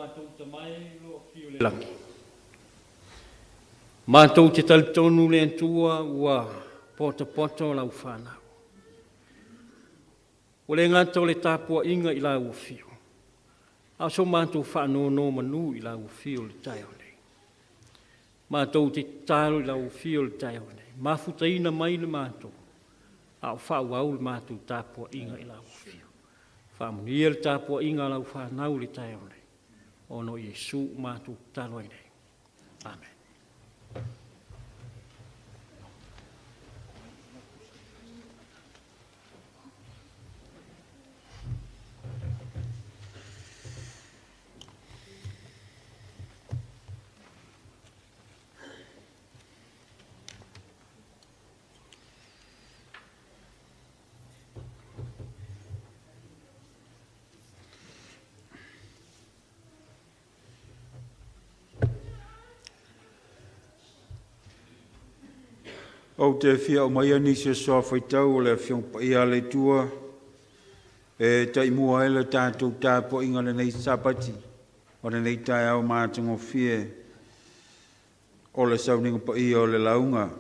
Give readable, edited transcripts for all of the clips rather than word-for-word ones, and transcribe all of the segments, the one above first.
matou Tama e o lo o afio i le lagi, matou te talitonu le Atua ua potopoto lau fanau. Ua le gata o le tapuaiga i lau afio, a o so matou faanonomanu i lau afio i le taeao nei. Matou te tatalo i lau afio i le taeao nei, mafutaina mai le matou, a o faaauau le matou tapuaiga i lau afio. Faamanuia le tapuaiga a lau fanau i le taeao nei, ona o Iesu ua matou tatalo ai nei. Amen. Ou te fia aumaia nisi o suafaitau o le Afioga Paia a le Atua e taimua ai le tatou tapuaiga lenei Sapati o lenei taeao matagofie o le sauniga paia o le lauga.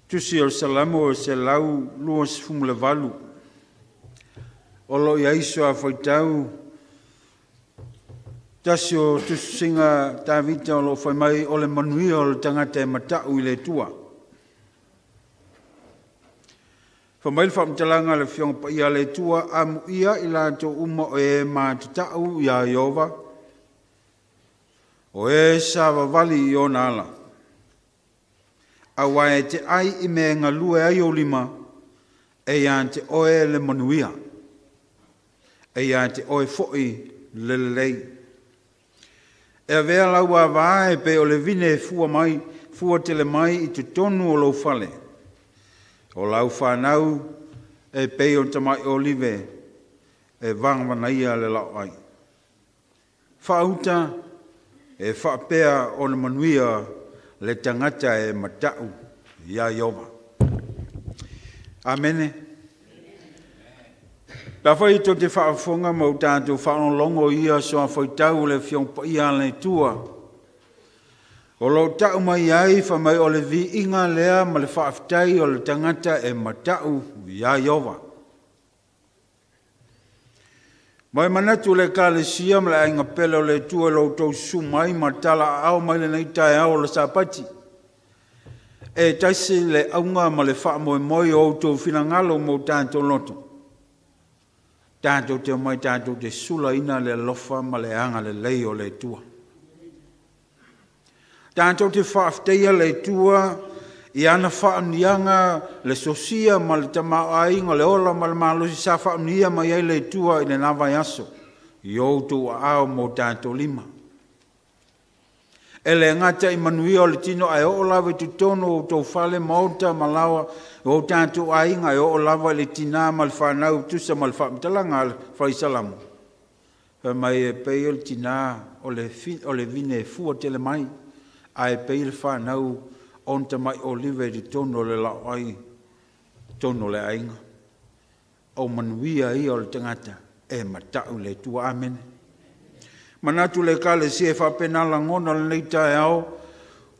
Tusi o le Salamo e 128, o lo o i ai suafaitau tasi o tusitusiga Tavita o lo o fai mai o le manuia o le tagata e mata'u i le Atua. Fai mai le faamatalaga a le Afioga Paia a le Atua, amuia i latou uma o e matata'u iā Ieova, o e savavali i ona ala. Aua e te ai i mea e galue ai ou lima, e ia te oe le manuia, e ia te oe foi le lelei. E avea lau avā e pei o le vine e fua mai, fua tele mai i totonu o lou fale. O lau fanau e pei o tamai olive e vanavanaia le laoai. Faauta e faapea ona manuia le tagata e mata'u iā Ieova. Amene. Pe afai tou te faafofoga ma ua tatou faalogologo i ia suafaitau o le Afioga Paia a le Atua, o lo o ta'u mai ai fai mai o le viiga lea ma le faafetai o le tagata e mata'u iā Ieova. Ma e manatu le Ekalesia ma le aiga pele o le Atua i lo outou susu mai ma tala aao mai lenei taeao o le Sapati. E tasi le auga ma le faamoemoe o outou finagalo ma o tatou loto. Tatou te omai tatou te sulaina le alofa ma le agalelei o le Atua. Tatou te faafetaia le Atua i ana faamanuiaga, le sosia ma le tamaoaiga, le ola ma le malosi sa faamanuia mai ai le Atua i lena vaiaso i outou aao ma o tatou lima. E le gata i manuia o le tino ae oo lava i totonu o outou fale, maota ma laoa o tatou aiga, e oo lava i le tinā ma le fanau, tusa ma le faamatalaga a le Fai Salamo. Fai mai e pei o le tinā o le, o le vine e fua tele mai, ae pei le fanau o ni tamai olive i totonu o le laoai, totonu o le aiga. O manuia ia o le tagata e mata'u i le Atua. Amene. Manatu le Ekalesia e faapena lagona o lenei taeao,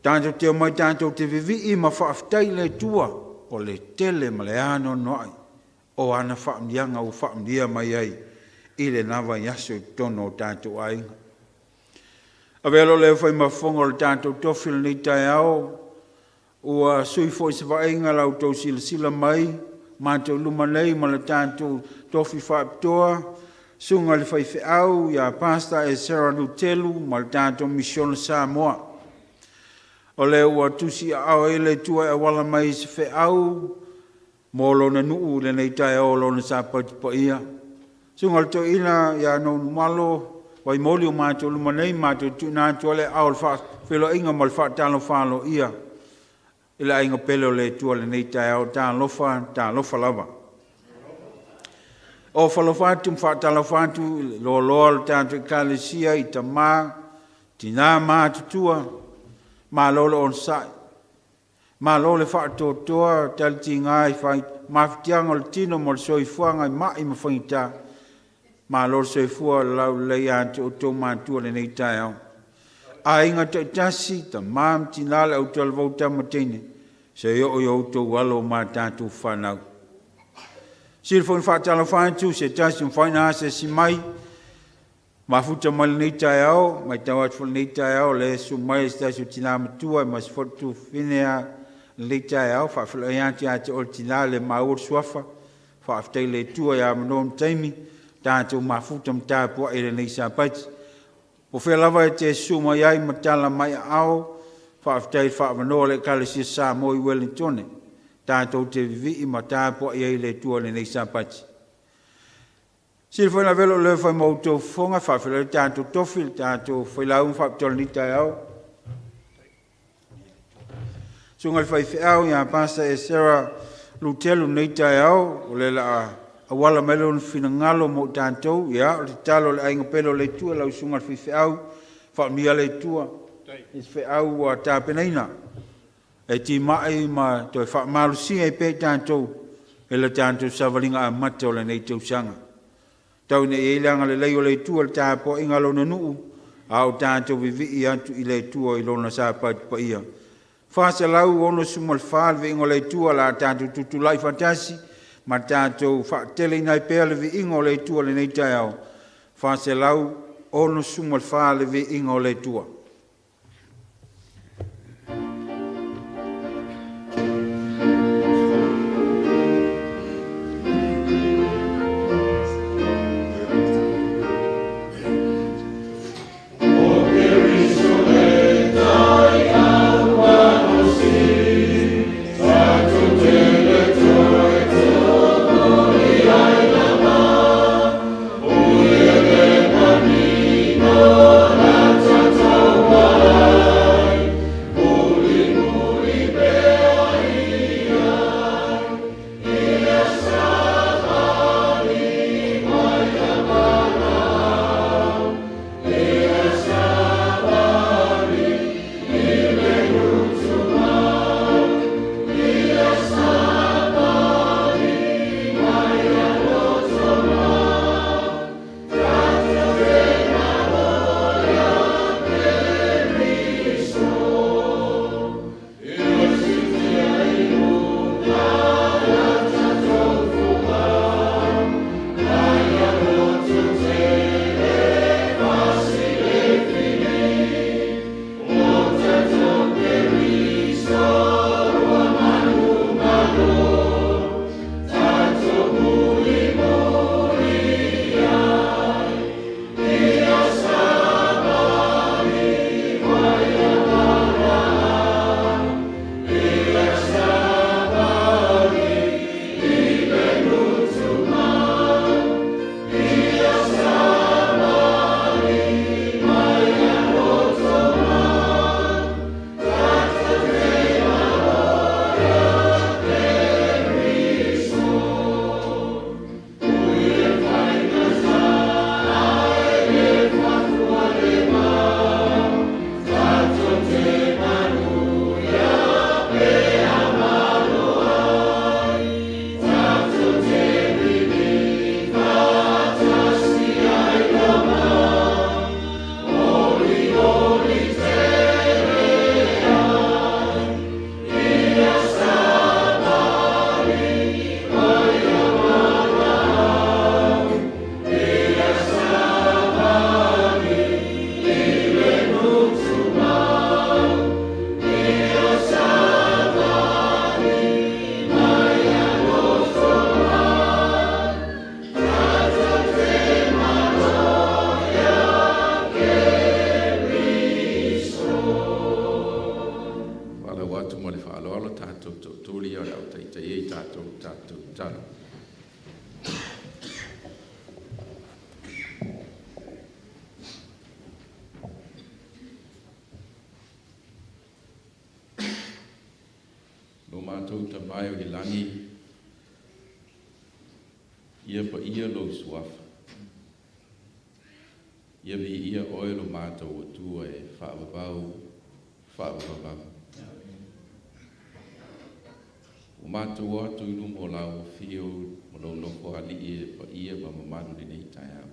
tatou te omai tatou te vivii ma faafetai i le Atua o le tele ma le anoanoai o ana faamanuiaga ua faamanuia mai ai i lena vaiaso i totonu o tatou aiga. Avea loa lea faimafofoga o le tatou tofi o lenei taeao, ua sui foi se vaaiga la outou silasila mai matou luma nei ma le tatou tofi faapitoa, susuga i le faifeau ia Pastor Esera Lutelu ma le tatou Misiona Samoa. O lea ua tusi aao ai le Atua e auala mai i se feau mo lona nuu i lenei taeao o lona Sapati paia. Susuga i le Toeaina ia Nonumalo Vaimoli o matou luma nei, matou te tuuina atu ai le aao o le faafeiloaiga ma le faatalofa aloaia i le aiga pele o le Atua i lenei taeao. Talofa, talofa lava. O falofa atu ma faatalofa atu i le loaloa o le tatou Ekalesia i tama, tinā matutua, malo le onosai. Malo le faatoatoa, talitiga i fai mafatiaga o le tino ma le soifuaga i mai ma faigata. Malo le soifua, le laulelei ia te outou matua i lenei taeao. Aiga taitasi, tama ma tina, le autalavou, tama teine, se i oo i outou alo ma tatou fanau. Sili foi ona faatalofa atu se tasi o mafai ona asiasi mai, mafuta mai lenei taeao, matau atu foi lenei taeao le susu mai o se tasi o tina matua ma se foi tufine a lenei taeao. Faafeiloai atu ia te oe le tina le maua le suafa. Faafetai le Atua ia manoa ma taimi tatou mafuta ma tapuai i lenei Sapati. Po o fea lava e te susu mai ai ma tala mai aao, faafetai i le faavanoa o le Ekalesia Samoa i Ueligitone tatou te vivii ma tapuai ai i le Atua i lenei Sapati. Sili foi ona avea lou leo e fai ma outou fofoga, faafeiloai le tatou tofi, le tatou failauga faapitoa i lenei taeao. Susuga i le faifeau ia Pastor Esera Lutelu i lenei taeao, o le a auala mai lona finagalo mo tatou. Ia, o le tatalo a le aiga pele o le Atua, lau susuga i le faifeau, faamanuia le Atua i se feau ua tapenaina e timai ma toe faamalosia ai pea i tatou i le tatou savaliga amata o lenei tausaga. Tau ina i ai le agalelei o le Atua i le tapuaiga a Lona nuu, a o tatou vivii atu i le Atua i Lona Sapati paia. 464 le viiga o le Atua, o le a tatou tutulai faatasi ma tatou faateleina ai pea le viiga o le Atua i lenei taeao. 464 le viiga o le Atua. Faailoa atu ma le faaaloalo tatou tootuli o le au taitai ai tatou tatou tala. Lo matou Tama e o i le lagi, ia paia lou suafa. Ia viia oe lo matou Atua e faavavau, faavavau. Ua matou o atu i luma o lau afio ma lou nofoalii e paia ma mamalu i lenei taeao.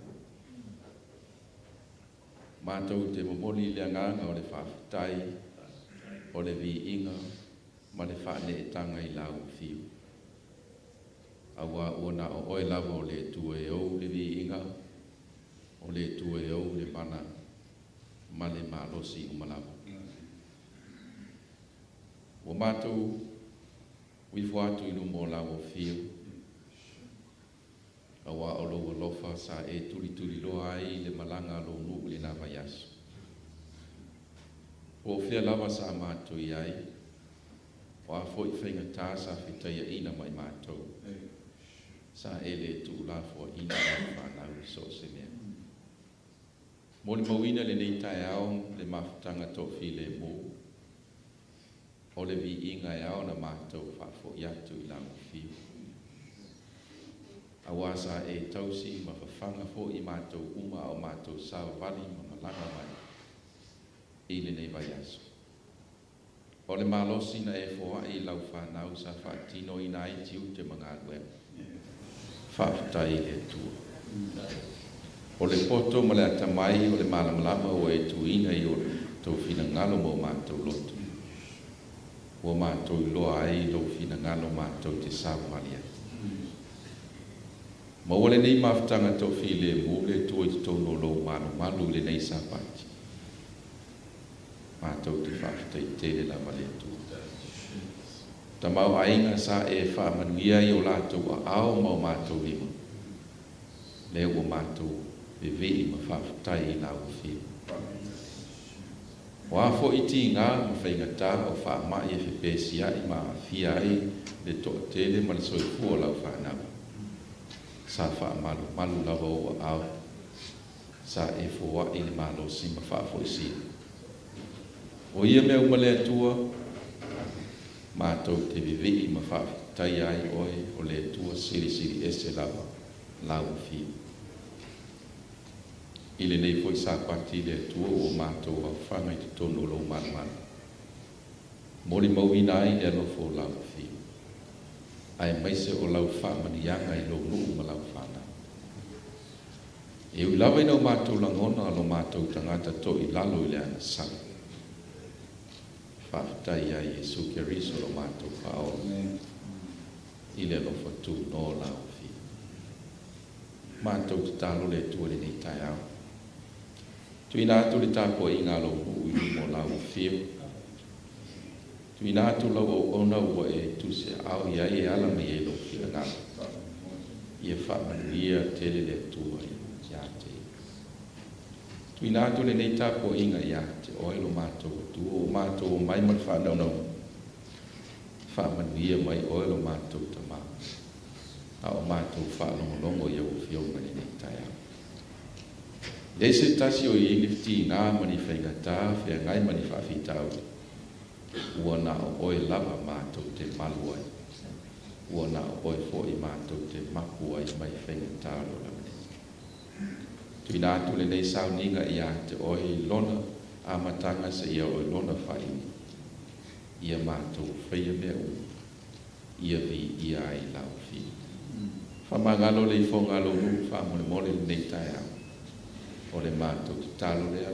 Matou te momoli le agaga o le faafetai, o le viiga ma le faaneetaga i Lau Afio. Auā ua na o Oe lava o le Atua e ou le viiga, o le Atua e ou le mana ma le malosi uma lava. Ua matou uifo atu i luma o Lau Afio, auā o Lou alofa sa e tulituliloa ai le malaga a Lou nuu i lena vaiaso. Po o fea lava sa matou i ai, o a foi faigata sa fetaiaina ma i matou, sa e le tuulafoaina lau fanau i so o se mea. Molimauina lenei taeao le mafutaga toafilemu, o le viiga e ao ona matou faafoi atu i Lau Afio. Auā sa e tausi ma fafaga foi i matou uma a o matou savavali ma malaga mai i lenei vaiaso. O le malosi na e foai i lau fanau sa faatinoina ai tiute ma galuega. Faafetai i le Atua. O le poto ma le atamai o le malamalama ua e tuuina i o tou finagalo ma o matou loto, ua matou iloa ai lou finagalo matou te savavali ai. Maua lenei mafutaga toafilemu le Atua i totonu o lou malumalu i lenei Sapati. Matou te faafetai tele lava le Atua. Tamaoaiga sa e faamanuia ai o latou aao ma o matou lima, lea ua matou vevei ma faafetai i lau Afioga. O a foi tiga ma faigata o faamai e fepesiai ma aafia ai le toatele ma le soifua o lau fanau, sa faamalumalu lava ou aao, sa e foai le malosi ma faafoisia. O ia mea uma le Atua, matou te vevei ma faafetaia ai oe o le Atua silisili ese lava lau Afio. I lenei foi Sapati le Atua ua matou aofaga i totonu o lou malumalu, molimauina ai le alofa o lau Afio, aemaise o lau faamanuiaga i lou nuu ma lau fanau. E ui lava ina o matou lagona lo matou tagata toilalo i le agasala, faafetai ia Iesu Keriso lo matou Faaola i le alofa tunoa o lau Afio. Matou tatalo le Atua i lenei taeao, tuuina atu le tapuaiga a lou nuu i luma o lau Afio, tuuina atu lau auauna ua e tuseao i ai e ala mai ai lou finagalo, ia faamanuia tele le Atua ia te ia. Tuuina atu lenei tapuaiga ia te oe lo matou Atua, ua matou omai ma le faanaunauga, faamanuia mai oe lo matou Tama, a o matou faalogologo i au Afioga i lenei taeao. Leai se tasi o i ai ni tiga ma ni faigata feagai ma ni faafitauli, ua na o oe lava matou te malu ai, ua na o oe foi matou te mapu ai mai faigata o le olaga nei. Tuuina atu lenei sauniga ia te oe i lona amataga seia oo i lona faaiuga, ia matou faia mea uma, ia viia ai lau Afio. Faamagalo le ifoga a lou nuu faamolemole i lenei taeao. O le matou tatalo lea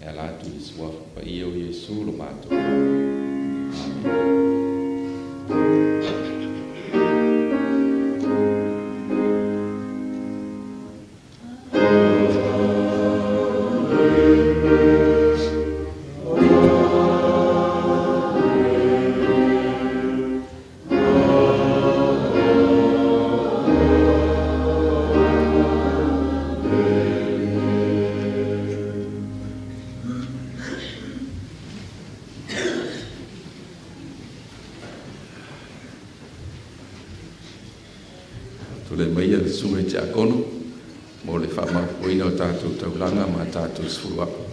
e ala atu i le suafa paia o Iesu lo matou Faaola. Amene. Tulai mai le susuga i le Tiakono mo le faamaopoopoina o tatou taulaga ma tatou sefuluai.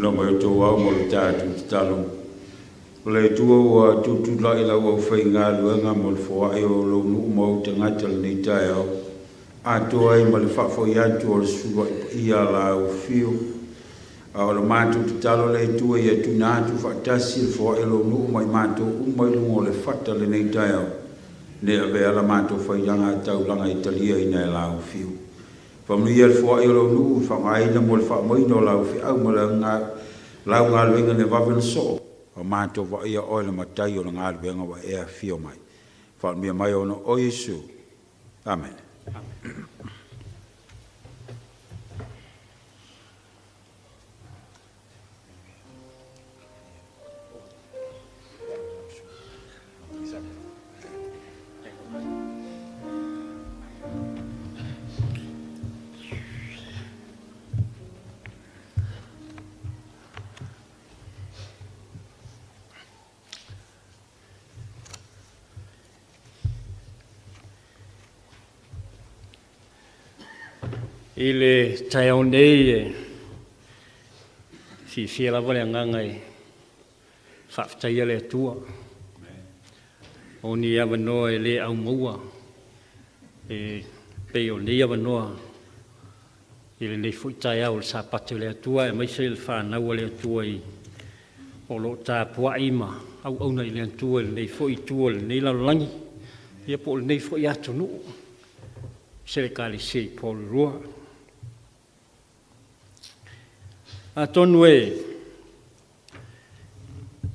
Ona mai outou ao mo le tatou tatalo. O le Atua ua tutulai lau aufaigaluega mo le foai o lou nuu ma ou tagata lenei taeao, atoa ai ma le faafoi atu o le suluai paia a la afio. A o le matou tatalo le Atua ia tuuina atu faatasi le foai o lou nuu ma i matou uma i luga o le fata lenei taeao, ne i avea la matou faiaga taulaga i taliaina e la afio. Faamanuia le foai o lou nuu i faaaogaina mo le faaumaina o lau feau ma lau galuega ina vave ona soo. Ua matou vaaia oe le Matai o le galuega ua e afio mai. Faamanuia mai ona o Iesu. Amene. I le taeao nei e fiafia lava le agaga e faafetaia le Atua o ni avanoa e le aumaua e pei o nei avanoa i lenei foi taeao o le Sapate o le Atua, aemaise le fanau a le Atua i o lo o tapuai ma auauna i le Atua i lenei foi itu o lenei lalolagi, ia po o lenei foi atunuu, se Ekalesia i Porirua. Atonu e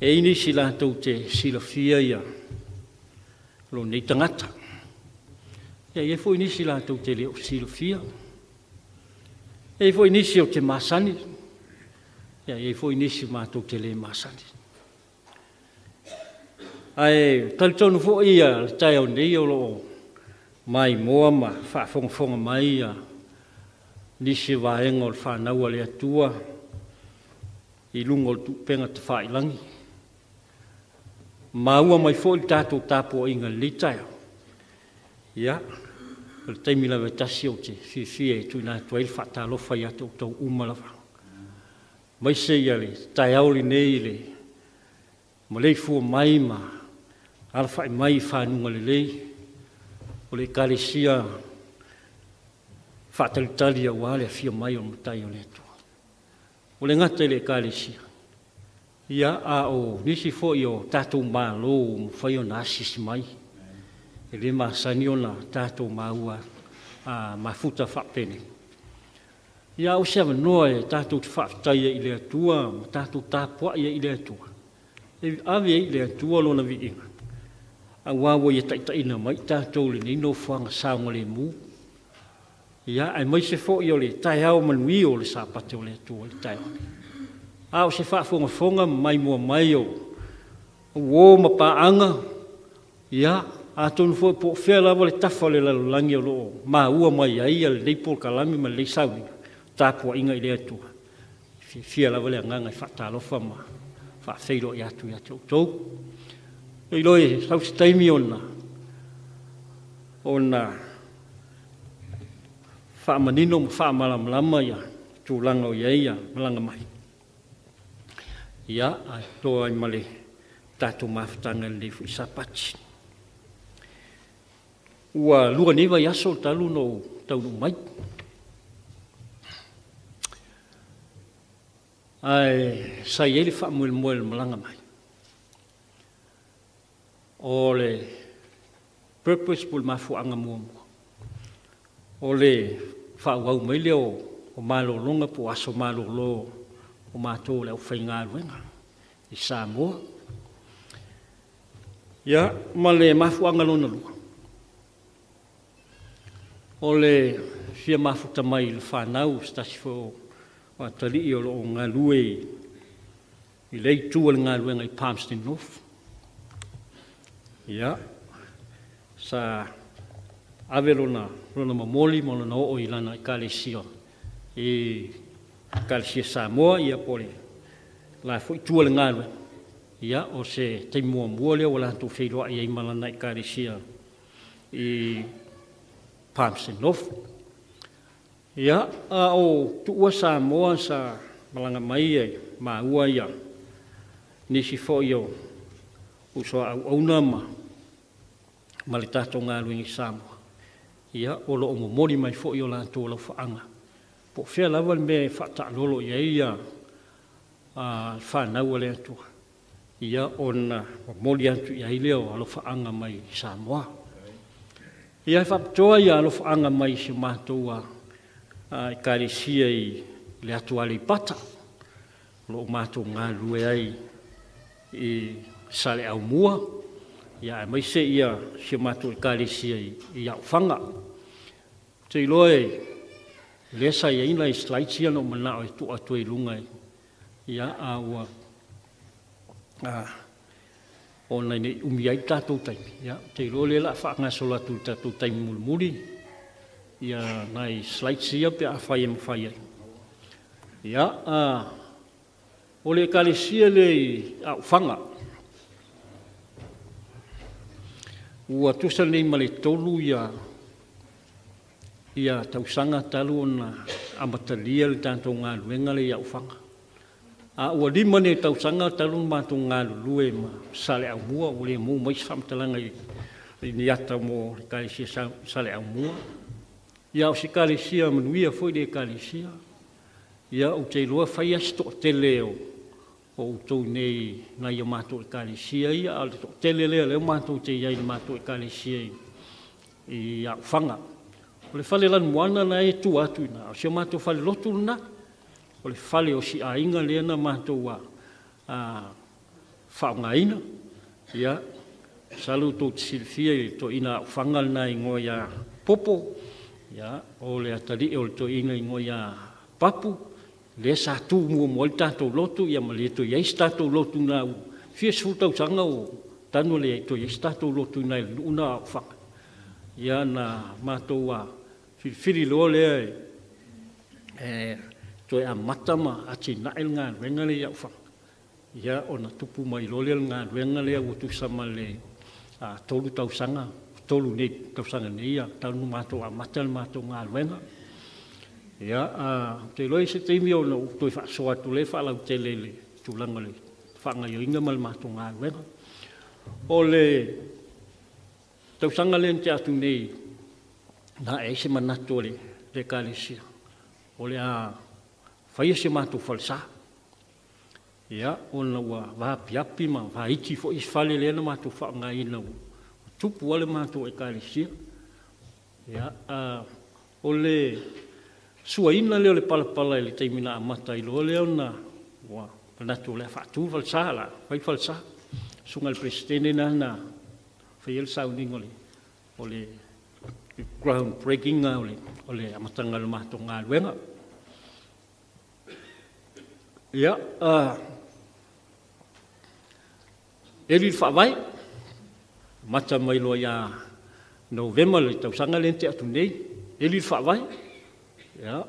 i ai nisi latou te silafia ia lou nei tagata, e i ai foi nisi latou te le o silafia, e i ai foi nisi ou te masani, e i ai foi nisi matou te le masani. Ae talitonu foi le taeao nei o lo o maimoa ma faafogafoga mai nisi o vaega o le fanau a le Atua i luga o le upega tafailagi. Maua mai foi le tatou tapuaiga i lenei taeao. Ia, o le taimi lava e tasi ou te fiafia e tuuina atu ai le faatalofa ia te outou uma lava, aemaise le taeao lenei i le maleifua mai ma alafai mai i fanuga lelei o le Ekalesia faatalitali aua le afio mai o le Matai o le Atua. Ua le gata i le Ekalesia, ia, a o nisi foi o tatou malo ua mafai ona asiasi mai, e le masani ona tatou maua mafuta faapenei. Ia, a o se avanoa e tatou te faafetai ai i le Atua ma tatou tapuai ai i le Atua, e ave ai i le Atua lona viiga, aua ua Ia taitaiina mai i tatou i lenei nofoaga saogalemu, ia, aemaise foi o le taeao manuia o le Sapate o le Atua i le taeao nei. A o se faafogafoga ma maimoa mai o uo ma paaga, ia, atonu foi po o fea lava le tafa o le lalolagi o lo o maua mai ai lenei polokalame ma lenei sauniga, tapuaiga i le Atua, e fiafia lava le agaga e faatalofa ma faafeiloai atu ia te outou. E iloa e sau se taimi ona faamanino ma faamalamalama ia tulaga o i ai ia malaga mai. Ia, ae toa ai ma le tatou mafutaga i lenei foi Sapati. Ua lua nei vaiaso talu ona ou taunuu mai. Ae sa i ai le faamoemoe i le malaga mai. O le purpose po o le mafuaaga muamua, o le faaauau mai lea o malologa po o aso malolo o matou o le aufaigaluega i Samoa. Ia, ma le mafuaaga lona lua, o le fia mafuta mai i le fanau, se tasi foi o atalii o lo o galue i lea itu o le galuega i Palmston North. Ia, sa ave lona momoli ma lona oo i lana ekalesia, i Ekalesia Samoa, ia po o le la foi itu o le galuega. Ia, o se taimi muamua lea ua latou feiloai ai ma lana ekalesia i Palmston North. Ia, a o tuua Samoa sa malaga mai e maua ia nisi foi o uso a auauna ma ma le tatou galuega i Samoa, ia o lo o momoli mai foi o latou alofaaga, po o fea lava le mea e faataalolo i ai ia fanau a le Atua, ia ona momoli atu i ai lea o alofaaga mai Samoa. Ia e faapitoa ia alofaaga mai si o matou Ekalesia i le atu Aleipata, o lo o matou galulue ai i Saleaaumua, aemaise si a matou Ekalesia i Aufaga. Ou te iloa o lea sa i ai nai slides ia na ou manao e tuu atu ai i luga, a ua ona ne i umi ai le tatou taimi, ou te iloa o lea o le a faagasolo atu i le tatou taimi mulimuli nai slides ia pe afai e mafai ai. Ia, o le Ekalesia lea i Aufaga, ua tusa nei ma le 3 tausaga talu ona amatalia le tatou galuega lea i Aufaga, a ua 5 nei tausaga talu ona matou galulue ma Saleaaumua. Ua le maua mai se faamatalaga i ni ata mo le Ekalesia Saleaaumua. Ia o se Ekalesia manuia foi lea Ekalesia. Ou te iloa e fai lava si toatele o outou i inei i nai a matou Ekalesia ia, a o le toatele lea o lea matou te i ai i le matou Ekalesia i Aufaga. O le fale lanumoana lena e i tua atu i ina, o si o matou falelotu lena, o le fale o si aiga lea na matou faaaogaina. Ia, masalo tou te silafia i le toeaina Aufaga lena e igoa ia Popo, o le atalii o le toeaina e igoa ia Papu, lea sa tu muamua ai le tatou lotu, ma le toe i ai se tatou lotu i ina, ua fia sefulu tausaga talu ona leai toe i ai se tatou lotu i ina i le nuu lena o Aufaga. Ia na matou filifili loa lea e toe amata ma atinae le galuega lea i Aufaga, ia ona tupu mai loa lea o le galuega lea ua tusa ma le 3 tausaga, 3 nei tausaga nei talu ona matou amata le matou galuega. Ia, ou te iloa e i ai se taimi ona ou toe faasoa atu lea faalautele i le tulaga o le faagaoioiga ma le matou galuega. O le tausaga lea na tea atu nei, na ae ai se manatu o le Ekalesia, o le a faia si o matou falesa, ia, ona ua vaapiapi ma vaiti foi isi fale lea na matou faaaogaina ua tupu lava le matou Ekalesia. Ia, o le suaina lea o le palapala i le taimi na amata ai loa lea ona ua manatu o le a faatu le falesa, o le a fai le falesa. Le susuga i le Peresetene lena na faia le sauniga o le ground breaking o le amataga o le matou galuega. Ia, eli le faavae, amata mai loa ia Novema i le tausaga lea na tea atu nei, eli le faavae. Ia,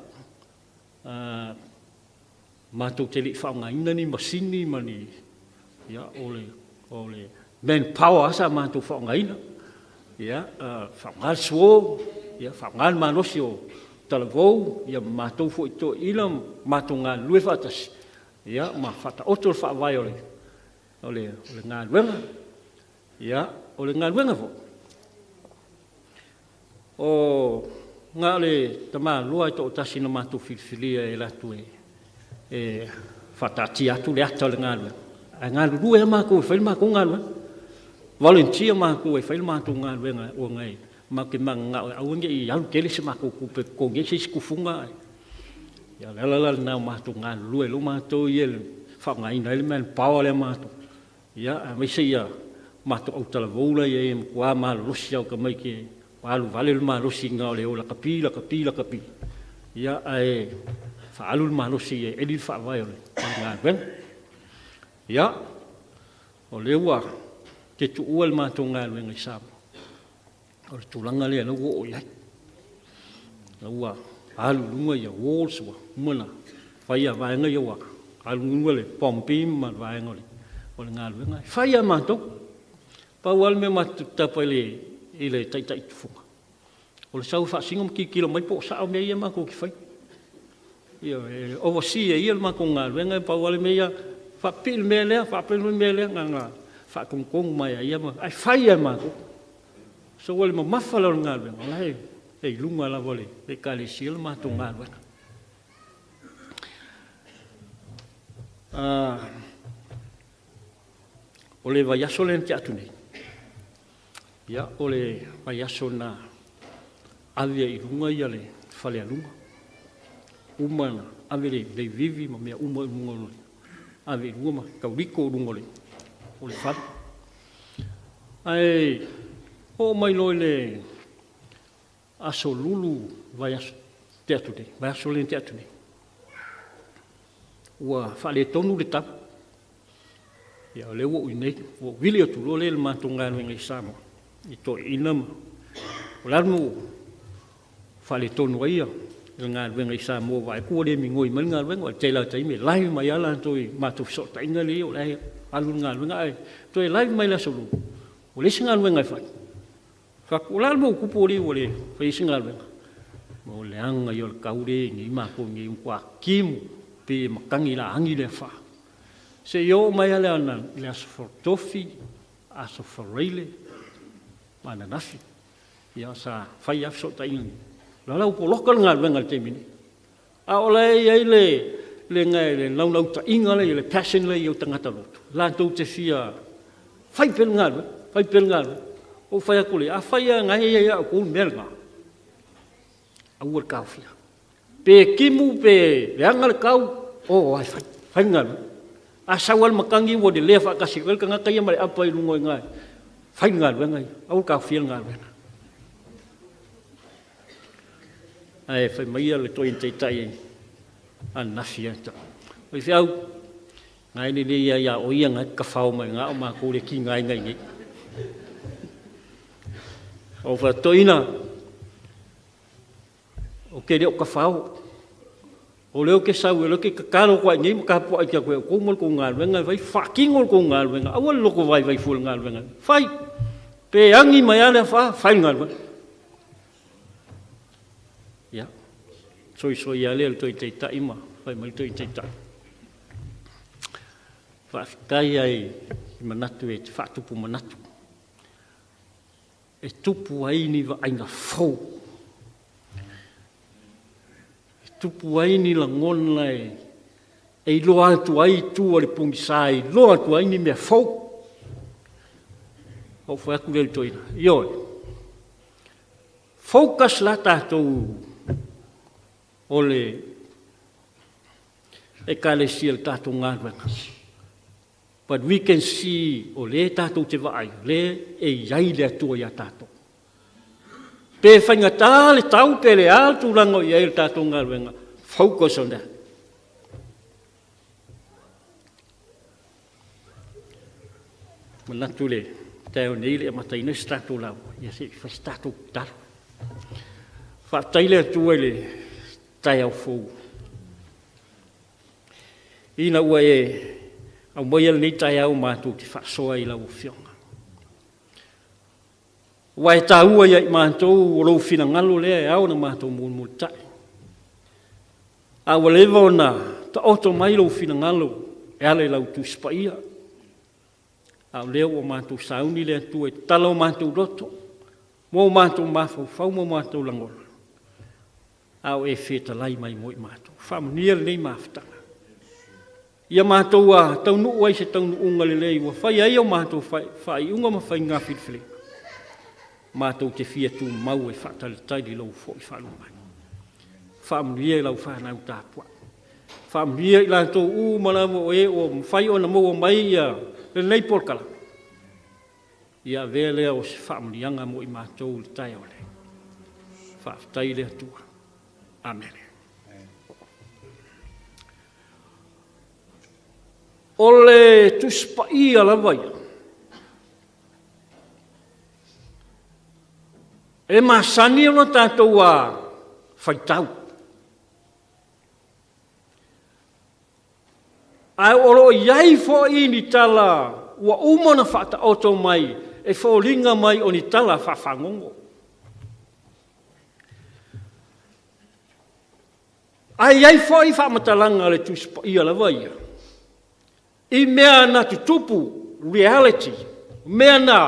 matou te le i faaaogaina ni masini ma ni, ia, o le manpower lava sa matou faaaogaina, ia, faaaoga le suo, faaaoga le malosi o talavou ma matou foi toeaiina ma matou galulue faatasi ma faataoto le faavae o le galuega. Ia, o le galuega foi, na o le tamaloa lava e toatasi na matou filifilia e alu atu e faataatia atu le ata o le galuega, ae galulue lava matou e fai le matou galuega. Volunteer matou e fai le matou galuega ona matou te mananao e aua ne i alu tele se matou tupe e totogi ai se isi tufuga. Ia o le ala la lena o le matou galulue ai loa matou ia e faaaogaina ai le manpower lea a matou, aemaise matou autalavou la e i ai e matua malolosi lava, oka mai ua alu vale le malosi na o le o lakapi, lakapi, lakapi, ae faaalu le malosi e eli le faavae o le galuega. Ia, o lea ua te tuua le matou galuega i Samoa, o le tulaga lea o lea ua oo i ai. O lea ua alu i luga walls, ua uma ona fai vaega ia ua alu i luga le pom beam ma le vaega o le galuega. E fai lava e matou. Pau lava le mea matou te tapa i le Taitai tufuga, o le sau e faasino ma tilotilo mai po o sao mea ia matou te faia. Ioe, e oversee e ia le matou galuega, e pau lava le mea ia, faapipii le mea lea, faapea le mea lea, na ona faatonutonu mai lava e ia, ae fai lava e matou. So o le mamafa lea o le galuega, o la e i luga lava o le Ekalesia le matou galuega. O le vaiaso lea na tea atu nei, ia, o le vaiaso na ave ai i luga ia le falealuga, uma na ave le leivivi ma mea uma i luga o le, ave i luga ma tauliko i luga o le fale. Ae oo mai loa i le Aso Lulu vaiaso tea atu nei, vaiaso lea na tea atu nei, ua faaletonu le tau. Ia o lea ua ou i inei, ua ou vili atu loa lea i le matou galuega i Samoa, i toeaiina ma... O le a le mea ua faaletonu ai le galuega i Samoa, vaai atu ua le migoi mai le galuega. O le tele lava o taimi e live mai lava latou i matou fesootaiga lea e i ai, o la e alu le galuega, ae toe live mai le Aso Lulu, ua leai se galuega e fai. Fai atu, o le a le mea ua tupu alii ua le faia ai se galuega? O le leaga ia o le tau lea e i ai nei matou nei, ua matua timu, pei e matagi laagi le afa. Seia oo mai lava i le Aso Tofi, Aso Faraile ma ananafi, ia sa fai lava fesootaiga nei. O la ua poloka le galuega i le taimi nei. A o la e i ai le, le, le naunautaiga lea, le passion lea i tagata lotu, latou te fia fai pea le galuega, fai pea le galuega. Ou fai atu lea, afai lava o lena e ia ia outou le mea lena, aua le taofia. Pe timu pe leaga le tau, o lava e fai, fai le galuega. A sau lava le matagi ua lelea faatasi ai le tagata ia ma le apa i luga i ina, fai le galuega ia, aua le taofia le galuega. Ae fai mai le toeaina taitai ananafi ia te au, faifeau, na e lelei lava ia oe ia na e te tafao mai i ina a o matou le tigaina i inei. Ou fai atu, Toeaina, ou te le o tafao, o lea ou te sau, o lea ou te tatalo atu lava i inei ma tapuai atu ia outou ma le tou galuega e fai, faatino le tou galuega, aua le lotovaivai fua i le galuega, fai! Pe agi mai lava le afa, fai le galuega. Ia, soisoi lava lea o le toe taitai ma fai mai le toe taitai. Faafetai lava i manatu e te faatupu manatu, e tupu ai ni vaaiga fou, e tupu ai ni lagona e iloa atu ai itu o le pogisa, e iloa atu ai ni mea fou. Ou fai atu lea i le toeaina, ioe, Focus la tatou o le Ekalesia i le tatou galuega. But we can see o lea tatou te vaai, o lea e i ai le Atua ia tatou. Pe faigata le tau pe le a le tulaga o i ai le tatou galuega, focus on that. Manatu le taeao nei le amataina se tatou lauga, ia se i fai se tatou tatalo. Faafetai le Atua i le taeao fou. Ina ua e aumaia lenei taeao matou te faasoa i lau Afioga. Ua e taua ia i matou o lou finagalo lea e ao ona matou mulimulitai. A ua leva ona taoto mai lou finagalo e ala i lau Tusi Paia, a o lea ua matou sauni le Atua e tatala o matou loto mo o matou mafaufau ma o matou lagona, a o e fetalai mai mo i matou. Faamanuia lenei mafutaga. Ia matou a taunuu ai se taunuuga lelei ua fai ai o matou faaiuga ma faiga filifiliga, matou te fia tumau e faatalitali i lou foi faalua mai. Faamanuia i lau fanau tapuai. Faamanuia i latou uma lava o e ua mafai ona maua mai ia lenei polokalame. Ia avea lea o se faamanuiaga mo i matou i le taeao nei. Faafetai le Atua. Amene. O le Tusi Paia lava ia, e masani ona tatou a faitau. Ae o lo o i ai foi ni tala ua uma ona faataoto mai e foliga mai o ni tala faafagogo. Ae i ai foi faamatalaga a le Tusi Paia lava ia, i mea na tutupu, reality, mea na,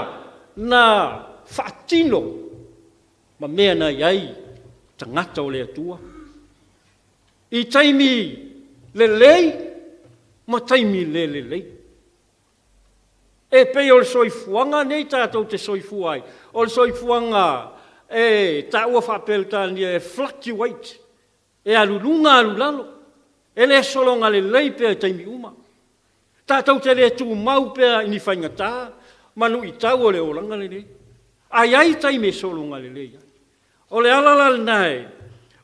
na faatino ma mea na i ai tagata o le Atua i taimi lelei ma taimi le lelei. E pei o le soifuaga lenei tatou te soifua ai, o le soifuaga e taua faa-Peretania e fluctuate, e alu i luga alu i lalo, e le sologa lelei pea i taimi uma. Tatou te le tumau pea i ni faigata ma luitau o le olaga lenei, ae i ai taimi e sologa lelei ai. O le ala la lena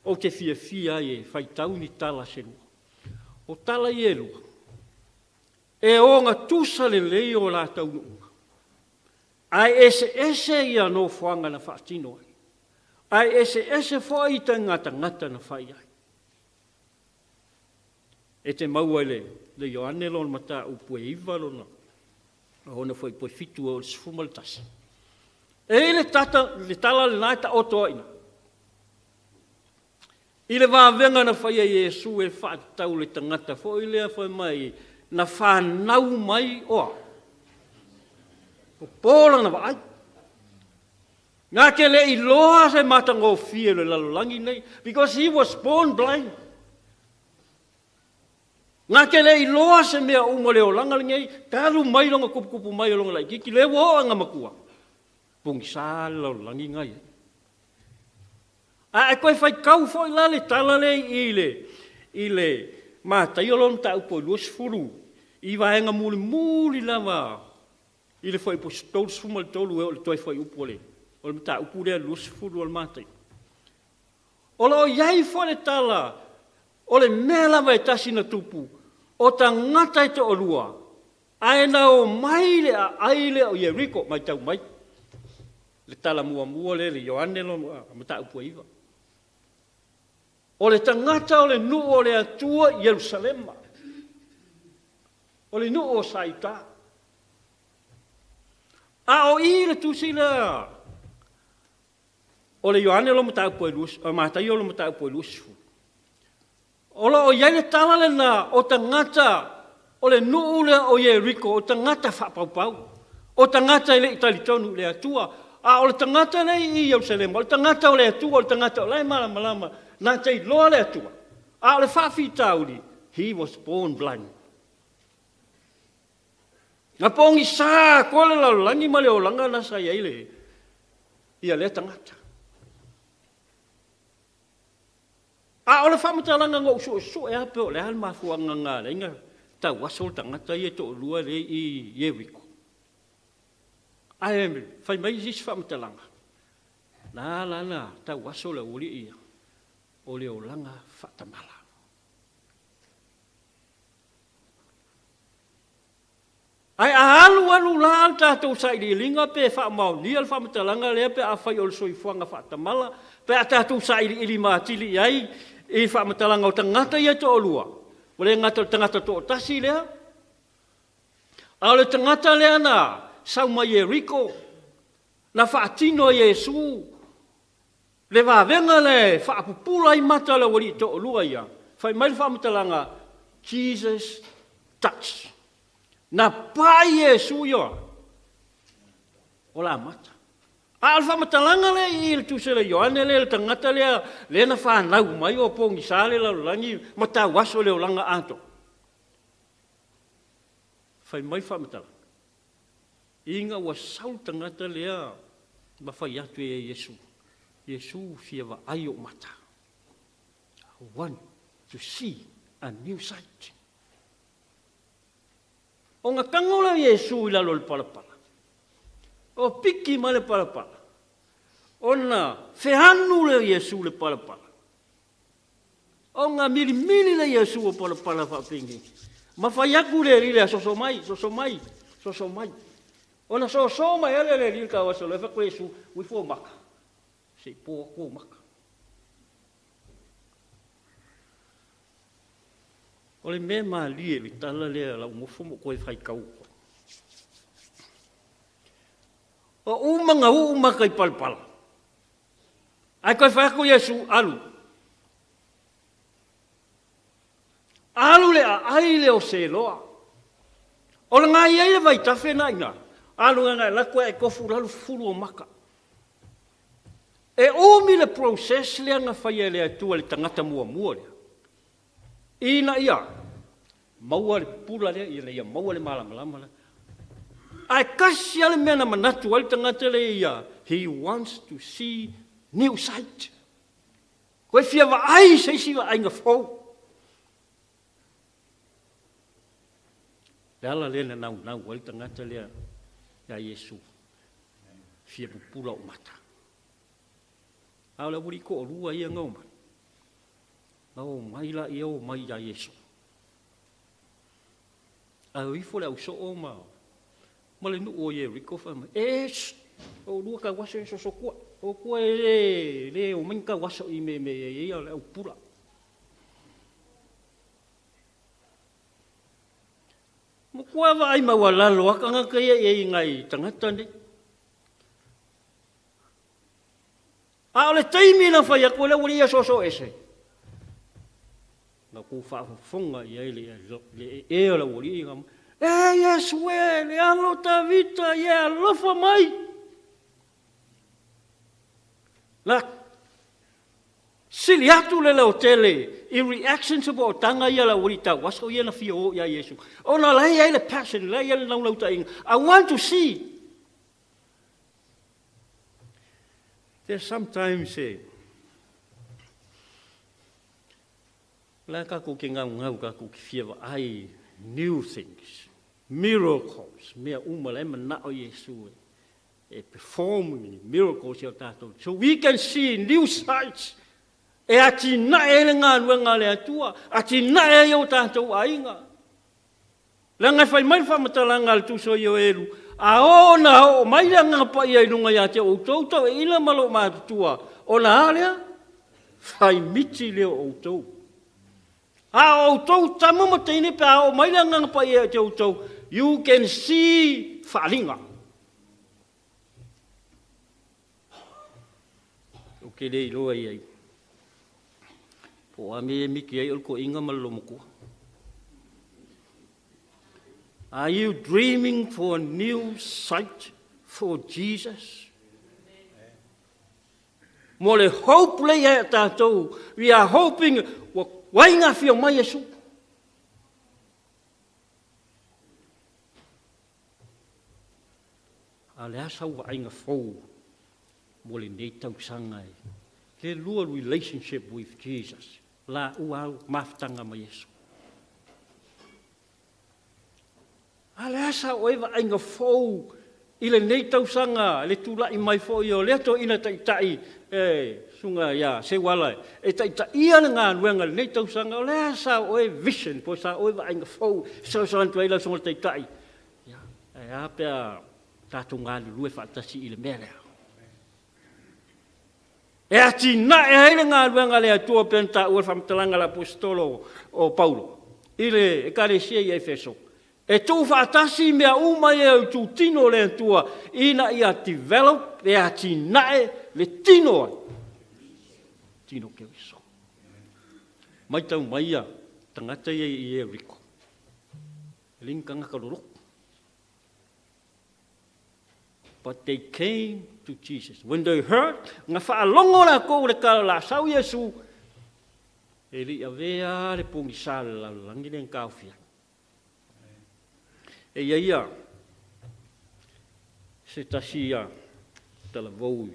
ou te fiafia ai e faitau ni tala se lua. O tala ia e lua, e ogatusa lelei o la taunuuga, ae eseese ia nofoaga na faatino ai, ae eseese foi ituaiga tagata na fai ai. E te maua i le Ioane lona mataupu e 9 lona ona fuaiupu e 7 e oo i le 11. E i ai le tala lena e taoto ai i ina, i le vavega na faia e Iesu e faatatau i le tagata foi lea fai mai na fanau mai o a? O po lana vaai. Na te le i iloa se matagofie o le lalolagi lenei because he was born blind. Na te le i iloa se mea uma o le olaga lenei talu mai lona tuputupu mai o lona laitiiti lea ua oo ina matua, pogisa le lalolagi na i ai. A e toe faitau foi la le tala lea i i i le Mataio lona mataupu e 20 i vaega mulimuli lava i le fuaiupu 33 e oo i le toe fuaiupu o le mataupu lea 20 o le Mataio, o lo o i ai foi le tala o le mea lava e tasi na tupu, o tagata e toalua ae na omai i le aai lea o Ieriko, matau mai le tala muamua lea i le Ioane lona mataupu e 9. O le tagata o le nuu o le Atua i Ierusalema, o le nuu o sa Iuta. A o i le tusi lea o le Ioane lona mataupu e 20, Mataio lona mataupu e 20, o lo o i ai le tala lena o tagata o le nuu lea o Ieriko, o tagata faapaupau, o tagata e le i talitonu i le Atua, a o le tagata lea i Ierusalema, o le tagata o le Atua, o le tagata o la e malamalama, na te iloa le Atua. A o le faafitauli, he was born blind. Na pogisa atoa le lalolagi ma le olaga la sa i ai le, ia lea tagata. A o le faamatalaga na ou suesue lava pe o le a le mafuaaga na ala ai ona tauaso le tagata ia e toalua lea i Ieriko. Ae fai mai isi faamatalaga, na ala ona tauaso le aualii ia, o le olaga faatamala. Ae a alu alu la le tatou sailiiliga pe faamaonia le faamatalaga lea pe afai o le soifuaga faatamala, pe a tatou sailiili matili i ai i faamatalaga o tagata ia e toalua, ua le gata o le tagata toatasi lea, a o le tagata lea na sau mai Ieriko, na faatino e Iesu Le vavega lea e faapupula ai mata o le aualii toalua ia, fai mai le faamatalaga, Jesus touch. Na pai Iesu ia o la mata. A o le faamatalaga lea i i le Tusi a le Ioane lea i le tagata lea lea na fanau mai o pogisa le lalolagi ma tauaso le olaga atoa. Fai mai le faamatalaga, Ina ua sau le tagata lea ma fai atu ia Iesu, Iesu fia vaai ou mata. I want to see a new sight. Ona tago lea o Iesu i lalo o le palapala. O piki mai le palapala. Ona feanu lea o Iesu le palapala. Ona milimili lea Iesu o palapala faapenei. Ma fai atu le alii lea, soso mai, soso mai, soso mai. Ona soso mai lava lea o le alii i le tauaso loa, fai atu Iesu, ua ifo ou maka, se i po atu ou maka. O le mea malie i le tala lea a lau nofo ma ou toe faitau atu ai. O uma na uu maka i palapala. Ae toe fai atu Iesu, Alu. Alu le aai lea o Seloa. O le ga i ai le vaitafe na ina, alu na e lako e tofu lalu fulu o maka. E umi le process lea na faia e le Atua i le tagata muamua lea, ina ia maua le pupula lea, ina ia maua le malamalama lea. Ae tasi lava le mea na manatu ai le tagata lea ia, he wants to see new sight. Toe fia vaai i se isi vaaiga fou. Le ala lea na naunau ai le tagata lea ia Iesu, fia pupula ou mata. A o le aualii toalua ia na omai, na omai laia omai ia Iesu. Ae o ifo le ausoo ma, ma le nuu o Ieriko fai mai, e, oulua tauaso e sosotua, outou e le, le omai ni tauaso i me me e ia o le au pupula. Matua vaai maualalo lava tagata ia i ai i nai tagata nei. A o le taimi na fai atu ai le aualii ia soso ese, na tou faafofoga i ai le ee o le aualii na, E Iesu e, le alo o Tavita, ia e alofa mai! Na sili atu le leotele i reactions po o taga ia a le aualii tauaso ia na fia o ia Iesu, ona la e i ai le passion, la e i ai le naulautaiga, I want to see. There's sometimes e la tatou te gaugau tatou te fia vaai new things, miracles, mea uma la e manao Iesu e perform ni miracles ia tatou so we can see new sights e atinae ai le galuega a le Atua, atinae ai o tatou aiga. Leaga e fai mai le faamatalaga a le tusi o Ioelu, A oo ina oo mai le Agaga Paia i luga ia te outou toeaina ma loomatutua, ona a lea? Fai miti lea o outou. A o outou tama ma teine pe a oo mai le Agaga Paia ia te outou, you can see faaaliga. Ou te le iloa i ai. Po o a mea e miki ai o le toeaina ma le loomatua. Are you dreaming for a new sight for Jesus? Mo le hope le ia tātou, we are hoping, ua wai ngā whio mai Iesu. A o le a sau vaaiga fou mo lenei tausaga e le lua relationship with Jesus, la ua au mafutaga ma Iesu. A o le a sa oe vaaiga fou i lenei tausaga le tulai mai foi o lea toeaina taitai e susuga ia Seuala e taitaia le galuega i lenei tausaga, o le a sa oe vision po o sa oe vaaiga fou e fesoasoani atu ai lau susuga i le Taitai? Ia, ae a pe a tatou galulue faatasi i le mea lea? E atinae ai le galuega a le Atua pei ona taua i le faamatalaga a le Aposetolo o Paulo i le Ekalesia i Efeso. E tuufaatasi mea uma ia i itutino o le Atua ina ia develop, e atinae le tino ai, tino Keriso. Matau mai ia tagata ia i Ieriko, e le ni tagata loloto. But they came to Jesus. When they heard, na faalogo lakou i le tala o le a sau Iesu, e le i avea le pogisa i le lalolagi lea na taofia ai. E i ai ia se tasi ia talavou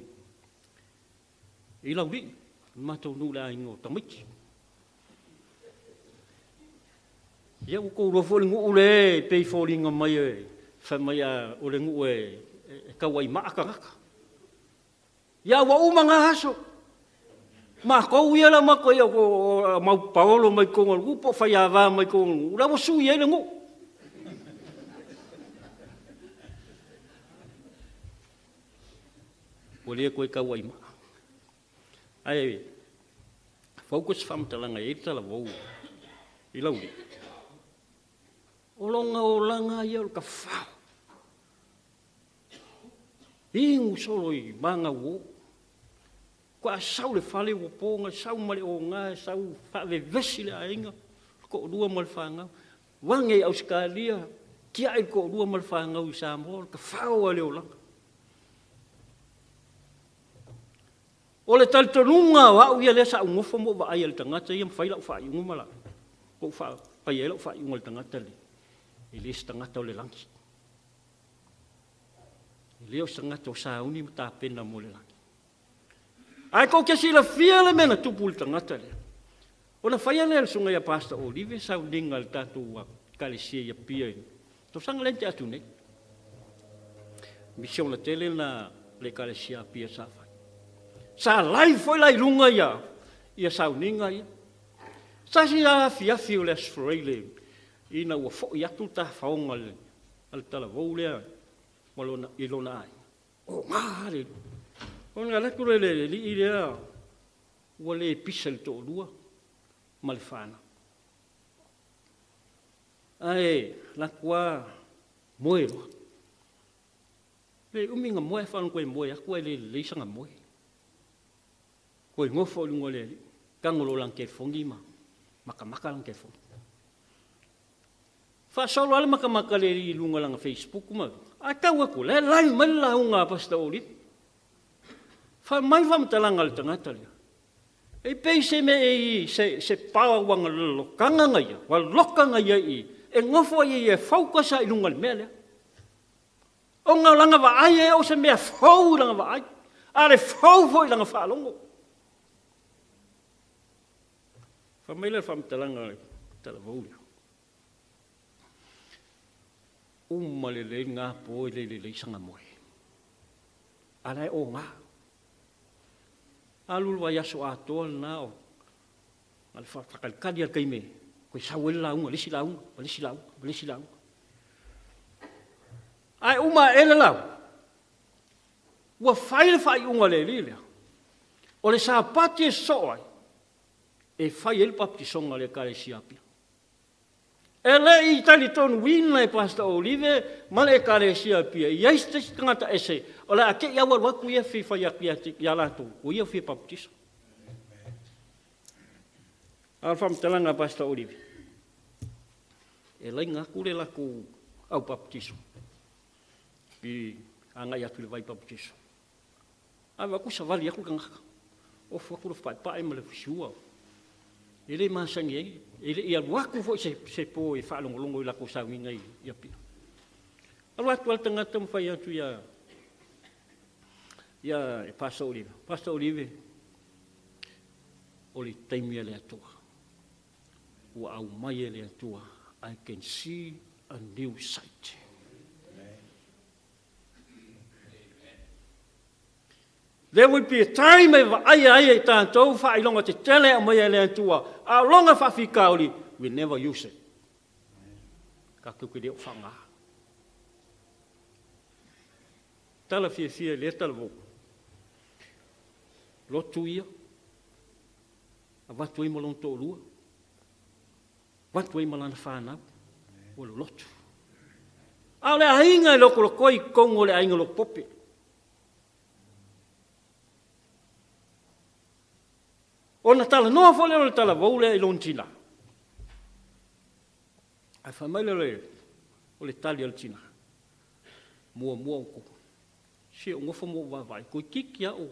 i Laulii, le matou nuu i le aiga o tamaiti. Ia ua tou iloa foi le nuu lea e pei e foliga mai e fai mai a o le nuu e tauaimaa tagata. Ia ua uma na aso. Matou ia la matou ia o mau paolo mai totonu o le nuu po o faiava mai totonu o le nuu, la ua sui ai le nuu. Ua le toe tauaimaa. Ae fauta se faamatalaga e i ai le talavou i Laulii. O lona olaga ia o le tafao. Inu solo i magauo. Faatoa sau le fale ua po, na sau ma le oga, sau faavevesi le aiga. Toalua ma le fanau. Vage i Ausetalia, tiai le toalua ma le fanau i Samoa, o le tafao a le olaga. O le talitonuga o au ia lea sa ou nofo ma ou vaaia i le tagata ia ma fai lau faaiuga ma lau, ou faia ai lau faaiuga i le tagata lenei, e le o se tagata o le lagi. E le o se tagata o sauni ma tapena mo le lagi. Ae tou te silafia le mea na tupu i le tagata lea. Ona faia lea e le susuga ia Pastor Olive sauniga i le tatou Ekalesia i Apia i le tausaga lea na tea atu nei. Misiona tele na le Ekalesia Apia sa fai. Sa live foi la i luga ia, ia sauniga ia. Tasi lava afiafi o le Aso Faraile ina ua foi atu le tafaoga a le talavou lea ma lona, i lona aiga. Oga le Ona alu atu lea i le alii lea ua le pisa i le toalua ma le fanau. Ae alu atu lava moe loa. Le umi na moe ae faalogo toe moe atu ae le lelei sana moe. Toe nofo i luga o le alii, tago loa i lana telefoni ma matamata lana telefoni. Faasolo lava le matamata a le alii i luga o lana Facebook ma, ae tau atu, la e live mai le lauga a Pastor Olive. Fai mai faamatalaga a le tagata lea. E pei se mea e i se, se power ua lolotaga na ia, ua loka na ia i, e nofo ai ia e focus i luga o le mea lea. Ona o lana vaai e o se mea fou i lana vaai, a le fou foi i lana faalogo. Fai mai le faamatalaga a le talavou lea. Uma lelei lena po e le lelei sana moe. A la e oga. Alu le vaiaso atoa lena o na le faatalitali a le taimi e toe sau ai le lauga, le isi lauga, ma le isi lauga, ma le isi lauga. Ae uma ae le lauga, ua fai le faaiuga a le alii lea, o le Sapati e sosoo ai, e fai ai le papatisoga a le Ekalesia Apia. E le i talitonuina e Pastor Olive ma le Ekalesia Apia i ai se isi tagata ese o le a te i alu atu ia fia fai atu ia latou, o ia fia papatiso. A o le faamatalaga a Pastor Olive, e laina atu le latou au papatiso i agai atu i le vai papatiso. Ae vaai atu savali atu le tagata, ofu atu le paepae ma le fusiua. E le masani ai, e le i alu atu foi se, se po e faalogologo i latou sauniga i, i Apia. Alu atu lava le tagata ma fai atu ia, ia Pastor Olive. Pastor Olive, o le taimi a le Atua. Ua aumai e le Atua, I can see a new sight. There will be a time e vaaia ai e tatou faailoga tetele e aumaia e le Atua, a o lona faafitauli, we never use it. Tatou te le o faaaoga. Tala fiafia i lea talavou. Lotu ia, avatu ai ma lona toalua, avatu ai ma lana fanau, ua lolotu. A o le aiga e lokolokoi i totonu o le aiga lotopope. Ona talanoa foi lea o le talavou lea i lona tina. Ae fai mai lea o le tali a le tina, muamua outou, se ou nofo ma ou vaavaai, toeitiiti lava ou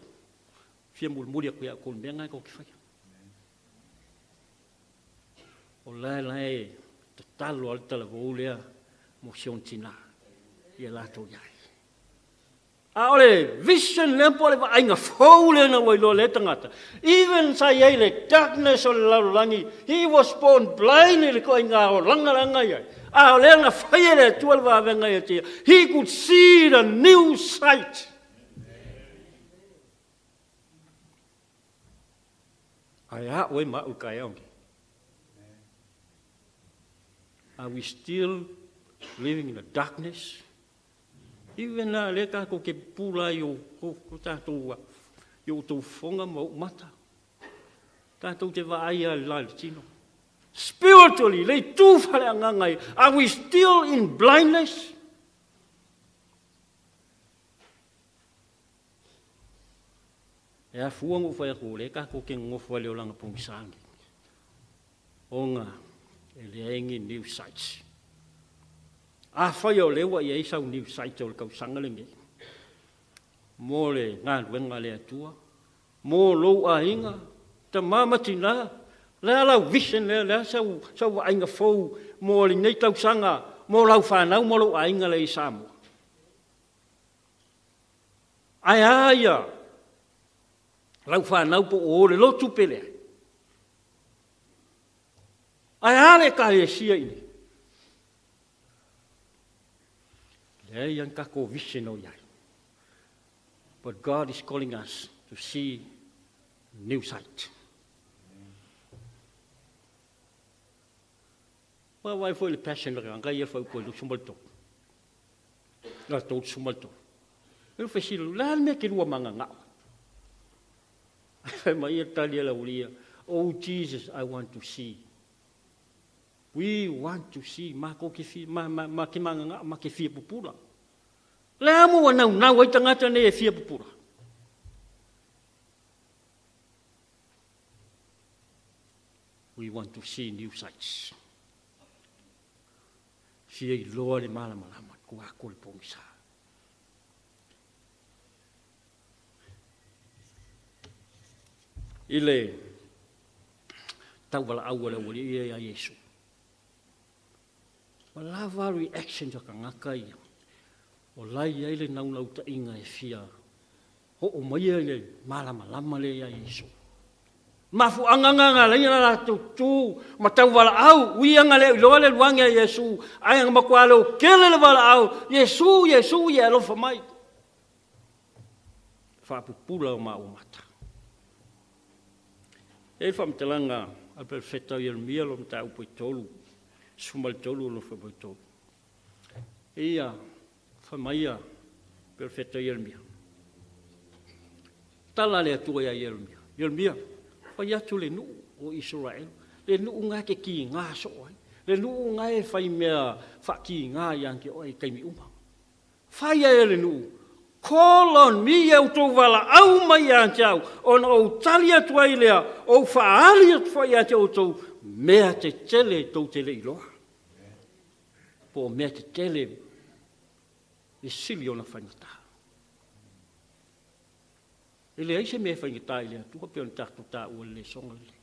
fia mulimuli atu ia outou i le mea lena e tou te faia. O la la e tatalo lava le talavou lea mo si ona tina ia latou i ai. A o le vision lea po o le vaaiga fou lea na ua iloa lea tagata, even sa i ai le darkness o le lalolagi, he was born blind i le ituaiga olaga la i ai, a o lea na faia e le Atua le vavega ia te ia, he could see the new sight. Ae a oe ma au i taeao nei? Are we still living in the darkness? Even a lea tatou te pupula i o tatou i o outou fofoga ma ou mata. Tatou te vaai a le la i le tino. Spiritually, le itu faaleagaga ai, are we still in blindness? E afua ona ou fai atu, o lea tatou te nonofo ai i le olaga pogisa lenei, ona E leai ni new sites. Afai o lea ua i ai sau new site o le tausaga lenei, mo le galuega a le Atua, mo lou aiga, tama ma tina, o le a lau vision lea, o le a sau, sau vaaiga fou mo lenei tausaga, mo lau fanau ma lou aiga lea i Samoa? Ae a ia lau fanau po o o le lotu pe leai? Ae a le Ekalesia i inei? Leai lava ni tatou vision o i ai. But God is calling us to see new sight. Vaavaai foi le passion o le aga ia fai upu e 23. La 33. E fesili, le a le mea ke lua mangangao? Fai mai ia tali a le aulia, Oh Jesus, I want to see. We want to see, matou ke fia, ma, ma, ma ke mangangao, ma ke fia pupula. Le a mo ua naunau ai tagata nei e fia pupula? We want to see new sights. Fia iloa le malamalama, tua atu o le pogisa. I le tauvalaau a le aualii ia ia Iesu. Ua lava reactions a tagata ia. O la e i ai le naunautaiga e fia oo maia i le malamalama lea ia Iesu. Mafuaaga na na ala ai ona latou tu ma tauvalaau, ui ana le iloa le luagi a Iesu, ae na matua leotele le valaau, Iesu, Iesu, ia e alofa mai. Faapupula o maua mata. E i ai le faamatalaga a le Perofeta o Ieremia lona mataupu e 3, 13 o lona faamoemoe. Ia, fai mai ia Perofeta Ieremia. Tala a le Atua ia Ieremia. Ieremia, fai atu le nuu o Isaraelu, le nuu na e te kiga soo ai, le nuu na e fai mea faakiga ia te oe i taimi uma. Fai ai e le nuu, Call on me, ia outou valaau mai ia te au, ona ou tali atu ai lea, ou faaali atu foi ia te outou mea tetele tou te le iloa, po o mea tetele e sili ona faigata. E leai se mea e faigata i le Atua pei ona tatou taua i le lesona lenei.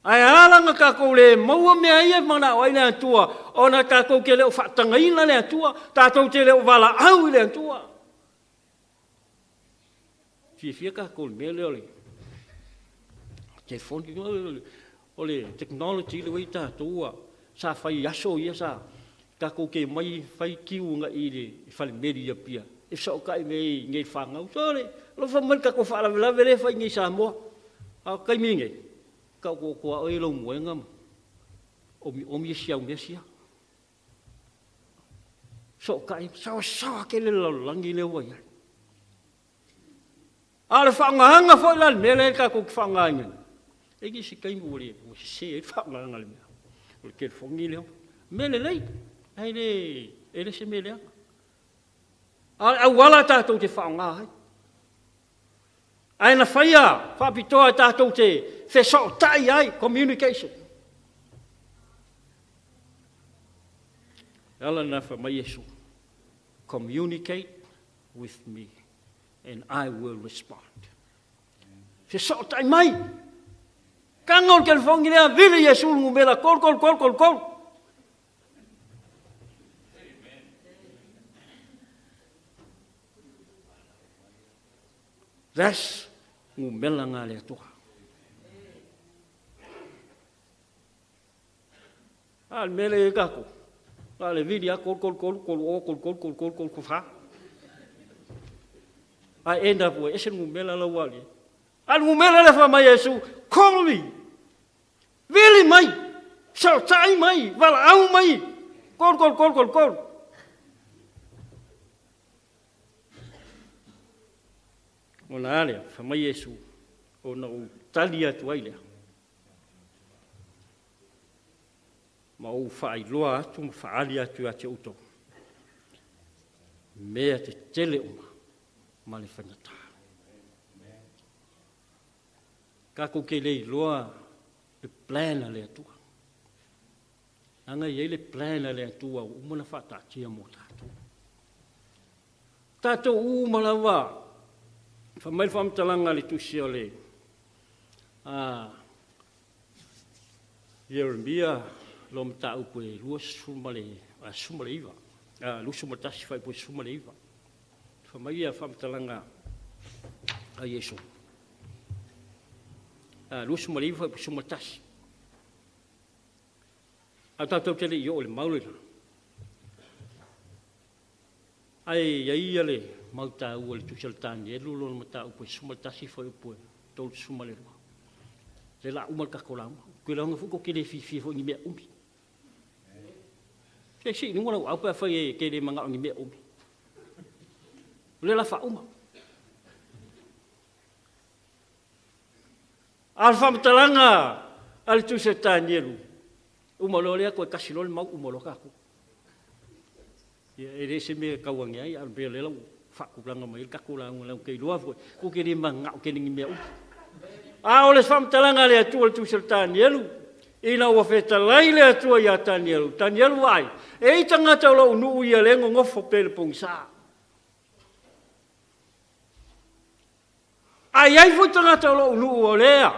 Ae a la na tatou le maua mea ia e manao ai le Atua, ona tatou te le o faatagaina le Atua, tatou te le o valaau i le Atua. Fiafia tatou i le mea lea o le telefoni, o le technology lea ua i tatou ua, sa fai i aso ia sa tatou te omai fai kiu agai i le fale meli i Apia e fesootai mai ai i nei fanau. Sole, alofa mai le tatou faalavelave lea e fai nei i Samoa. A o taimi nei, tau atu lava oe i lou moega ma omiomi isi au mea sia. Fesootai, saoasaoa tele le lalolagi lea ua i ai. A o le faaaogaina foi la le mea lea tatou te faaaogaina nei, e i ai se taimi ua le ua sese ai le faaaogaina o le mea, o le telefoni lea. Mea lelei, ae le, e le se mea leaga. A o le auala tatou te faaaoga ai. Ae na faia faapitoa e tatou te fesootai ai, communication. E ala lena fai mai Iesu, communicate with me and I will respond. Fesootai mai. Taga o le telefoni lea, vili Iesu le numera 3 3 3 3 3. That's numera nga le Atua. A o le mea lea e i ai tatou, na o le vili lava 3 3 3 3 0 3 3 3 3 3 4. Ae end up ua ese le numera la ua alu i ai. A o le numera lea fai mai Iesu, call me, vili mai, fesootai mai, valaau mai, 3 3 3 3 3. Ona a lea, fai mai Iesu, ona ou tali atu ai lea. Ma ou faailoa atu ma faaali atu ia te outou mea tetele uma ma le faigata. Tatou te le iloa le plan a le Atua. Leaga e i ai le plan a le Atua ua uma ona faataatia mo tatou. Tatou uma lava, fai mai le faamatalaga a le tusi o le a Ieremia lo mataupu e 29, 21 faaipu 19. Fai mai ia faamatalaga a Iesu, 29 faaipu 11. Ae tatou te le i oo i le mau lena, ae i ai ia le mau taua i le tusi a le Tanielu lona mataupu e 11 fuaiupu e 32. Lea la uma le tatou lauga. Ou te iloa foi tou te le fiafia foi i ni mea umi. Se sii i luga lau aau pe afai e te le manao i ni mea umi. O lea la faauma. A o le faamatalaga a le tusi a Tanielu, uma loa lea toe tasi loa le mau uma loa tatou. Ia, e le se mea e tau ane ai, a o le mea lea ua faatulaga mai ai le tatou lauga, leaga ou te iloa foi, tou te le mananao tele i ni mea umi. A o le faamatalaga a le Atua i le tusi a Tanielu, ina ua fetalai le Atua ia Tanielu, Tanielu vaai, e i ai tagata o lou nuu ia lea e nonofo pea i le pogisa. Ae i ai foi tagata o lou nuu o lea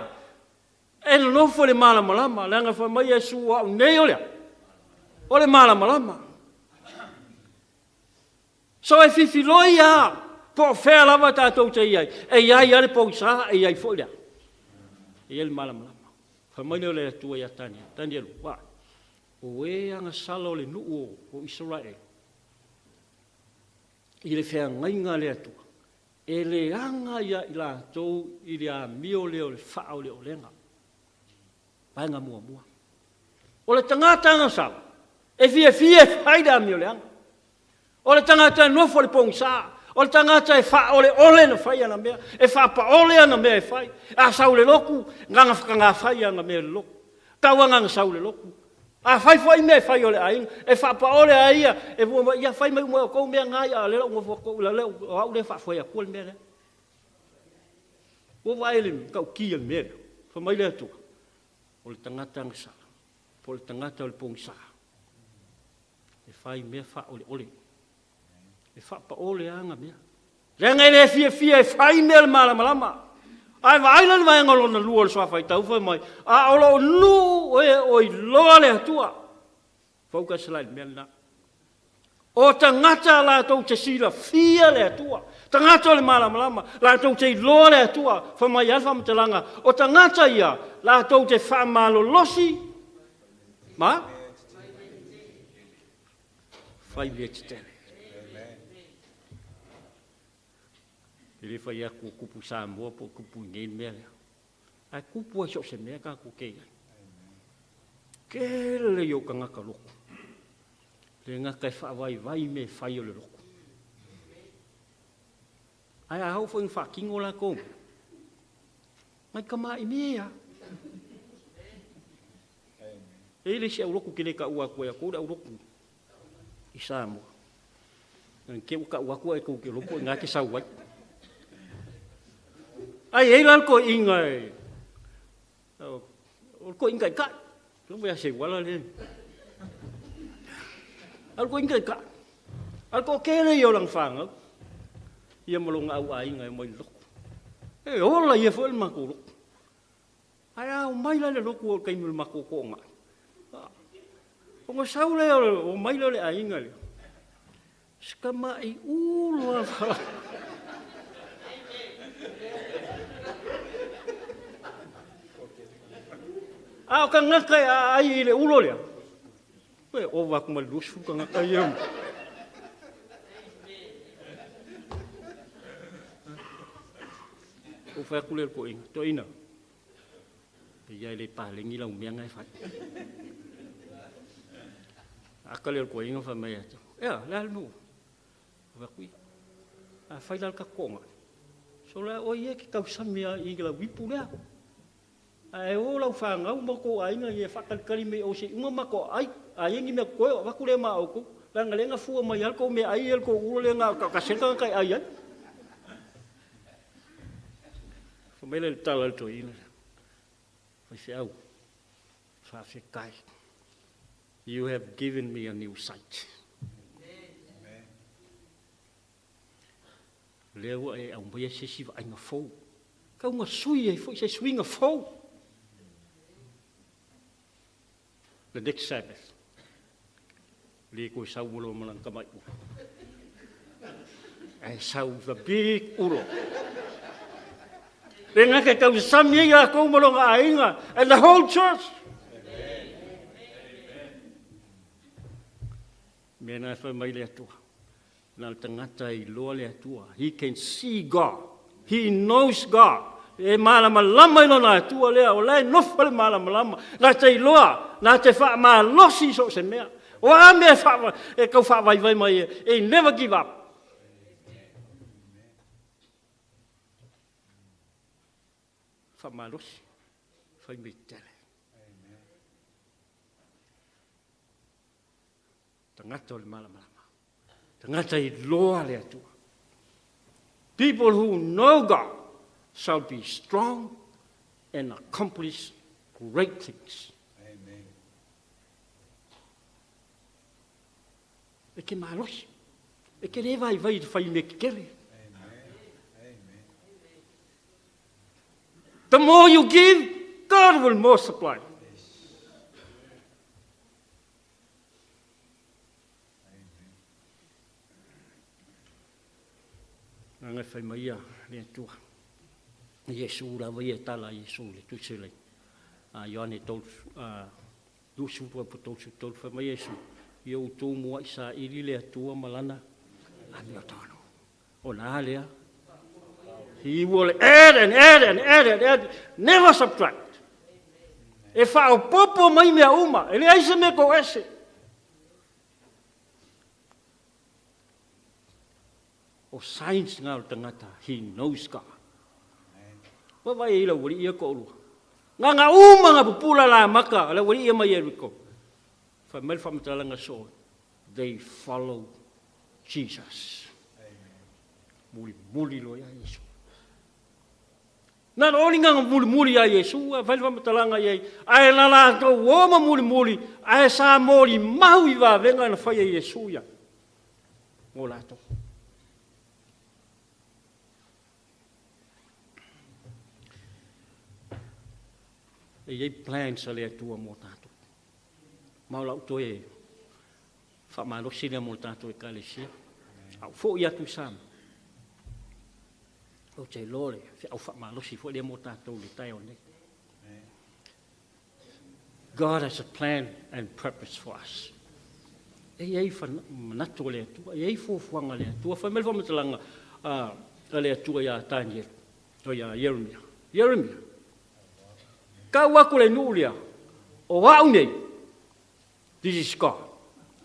e nonofo i le malamalama, leaga fai mai Iesu, o au nei o le a? O le malamalama. So e fifiloi lava, po o fea lava tatou te i ai, e i ai lava le pogisa, e i ai foi le a? E i ai le malamalama. Fai mai lea o le Atua ia Tanielu, Tanielu, vaai, o e agasala o le nuu o Isaraelu i le feagaiga a le Atua, E leaga ia i latou i le amio lea o le faaoleolega. Vaega muamua. O le tagata agasala, e fiafia e fai le amio leaga. O le tagata e nofo i le pogisa, o le tagata e faaoleole na fai ana mea, e faapaole ana mea e fai. A sau i le lotu, gagafakagafai ana mea i le lotu. Tau agaga sau i le lotu. A fai foi mea e fai o le aiga, e faapaole a ia, e fua mai, ia fai mai uma e outou mea na ia, a o lea la ua nofo atu au, o au lea e faafoe atua le mea lea. Ua vaai i le matautia o le mea lea, fai mai le Atua, o le tagata agasala, po o le tagata o le pogisa, e fai mea faaoleole. E faapaole lava ana mea. Leaga e le fiafia e fai mea le malamalama. Ae vaai la le vaega lona lua o le suafa faitau fai mai, a o lou nuu e o iloa le Atua. Focus la i le mea lena. O tagata latou te silafia le Atua, tagata o le malamalama, latou te iloa le Atua, fai mai lava le faamatalaga, o tagata ia latou te faamalolosi ma Fai mea tetele. E le fai atu o kupu Samoa po o kupu i nei le mea lea. Ae kupu ai so o se mea tatou te i ai. Tele i o tagata lotu. Le gata e faavaivai mea e fai o le lotu. Ae a oo foi ina faatino latou mea, mai tamai mea. E i ai le isi aulotu ou te le taua atu ai atu le aulotu i Samoa. Ne i te i ua tau atu ae tou te iloa po o i ina e te sau ai. Ae i ai la le toeaina e, o le toeaina taitai, lava ia Seuala lea. A o le toeaina taitai, a o le toatele ia o lana fanau, ia ma lona auaiga e omai i le lotu. E ola ia foi le matou lotu. Ae a omai la i le lotu o le taimi o le matou toonai, ona sau lea, omai lea o le aiga lea, si tamai ulu lava. A o tagata e aai i le ulo lea, e ova atu ma le 20 tagata ia. Ou fai atu lea i le toeaina, toeaina, ia e le paleni lau mea na e fai. Ata lea o le toeaina fai mai ia te au, ea, le a le mea ua? Ou fai atu, ia, a fai la le tatou toonai, sole oe ia e te tausami lava i lau ipu lea. Ae o lau fanau ma outou aiga ia faatalitali mai o se i uma matou aai. A i ai ni mea totoe, avatu lea ma outou. Leaga lea na fua mai lava le tou meaai ia i le tou ulo lea na o le tasi lava le tagata e ai ai. Fai mai lea i le tala a le toeaina lea, faifeau, faafetai. You have given me a new sight. Lea ua e aumaia se isi vaaiga fou. Tau na sui ai foi se suiga fou. The next Sabbath, le toe sau ma lona malanga tamai ulo. Ae sau the big ulo. Le gata e tausasami ai latou ma lona aiga and the whole church. Mea na e fai mai le Atua. Na o le tagata e iloa le Atua. He can see God. He knows God. E malamalama i lona Atua lea, o la e nofo le malamalama. Na te iloa, na te faamalosi i so o se mea. O a mea e, faa, e tau faavaivai mai e, e never give up. Faamalosi, fai mea tele. Tagata o le malamalama. Tagata iloa le Atua. People who know God shall be strong and accomplish great things. Amen. E ke malosi. E ke le vai vai i whai me kekele. The more you give, God will more supply. Leaga e fai mai ia le Atua. Iesu lava ia e tala a Iesu i le tusi le a Ioane 22:33, fai mai Iesu, ia outou mua'i saili le Atua ma lana amiotonu. Ona a lea? He will add and add and add and add, never subtract. E faaopoopo mai mea uma, e leai se mea toese. O signs ngā o le tagata, he knows God. Ua vai ai lau alii ia toalua. Ngā ngā uma ngā pupula la maka, lau alii ia mai Yeriko. Fai mai le faamatalaga soo, they follow Jesus. Mulimuli loa ia Iesu. Not only ngā mulimuli ia Iesu, a fai le faamatalaga i ai, ae na latou o ma mulimuli, ae sa molimau i vavega na fai e Iesu ia mo latou. E i ai plans a le Atua mo tatou. Ma o lau toe faamalosi lea mo le tatou Ekalesia. A ou foi atu i Samoa, ou te iloa le feau faamalosi foi lea mo tatou i le taeao nei. God has a plan and purpose for us. E i ai manatu o le Atua, e i ai fuafuaga a le Atua. Fai mai le faamatalaga a le Atua iā Tanielu, o iā Ieremia. Ieremia, tau atu le nuu lea, o au nei, This is God.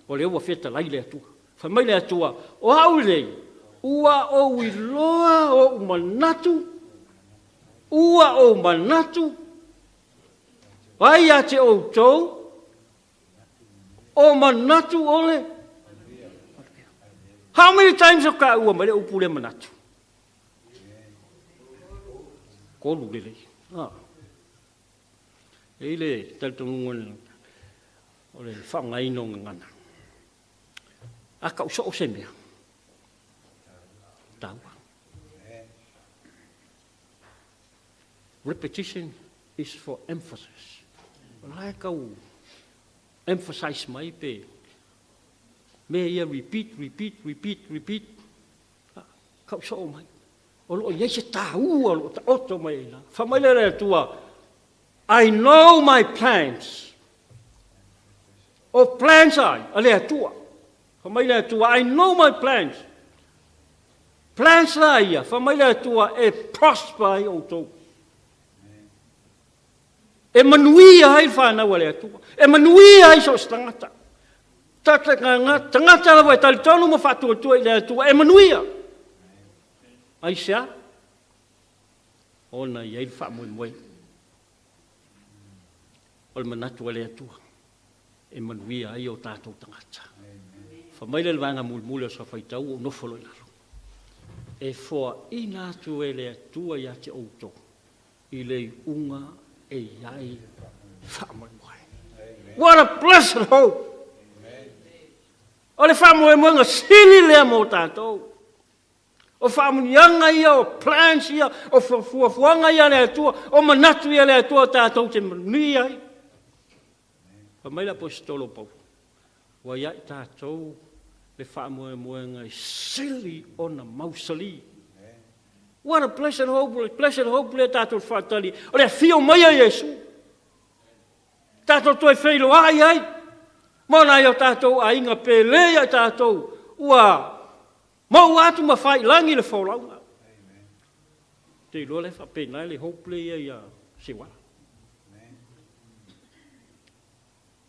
O lea ua fetalai le Atua. Fai mai le Atua, o au nei, ua ou iloa ou manatu, ua ou manatu, ai ia te outou, o manatu o le How many times o taua mai le upu lea manatu? Kolu lelei. Ah. E i ai le talitonuga o le faaaogaina o gagana. A kau soo se mea, taua. Repetition is for emphasis. O la e kau emphasize mai pe mea ia repeat, repeat, repeat, repeat. Kau soo mai. O lo o i ai se taua o lo o taoto mai ai ina. Fai mai lea le Atua, I know my plans. O plans ai a le Atua. Fai mai le Atua, I know my plans. Plans la ia, fai mai le Atua, e prosper ai outou. E manuia ai le fanau a le Atua. E manuia ai so o se tagata. Tagata lava e talitonu ma faatuatua i le Atua, e manuia. Aisea? Ona e i ai le faamoemoe o le manatu a le Atua e manuia ai o tatou tagata. Fai mai lea i le vaega mulimuli o le faitau ua ou nofo loa i lalo. E foaina atu e le Atua ia te outou i le iuga e i ai faamoemoe. What a blessed hope! O le faamoemoega sili lea mo tatou. O faamuniaga ia, o plans ia, o fuafuaga ia a le Atua, o manatu ia a le Atua tatou te manuia ai. Fai mai le Aposetolo o Paulo, ua ia i tatou le faamoemoega e sili ona mausali. What a blessed hope, blessed hope lea tatou te faatali, o le afio mai o Iesu. Tatou toe feiloai ai ma nai o tatou aiga pele ia i tatou ua maua atu ma fai i lagi le folauga. Ou te iloa la e faapena le hope lea i ai ia Seuala.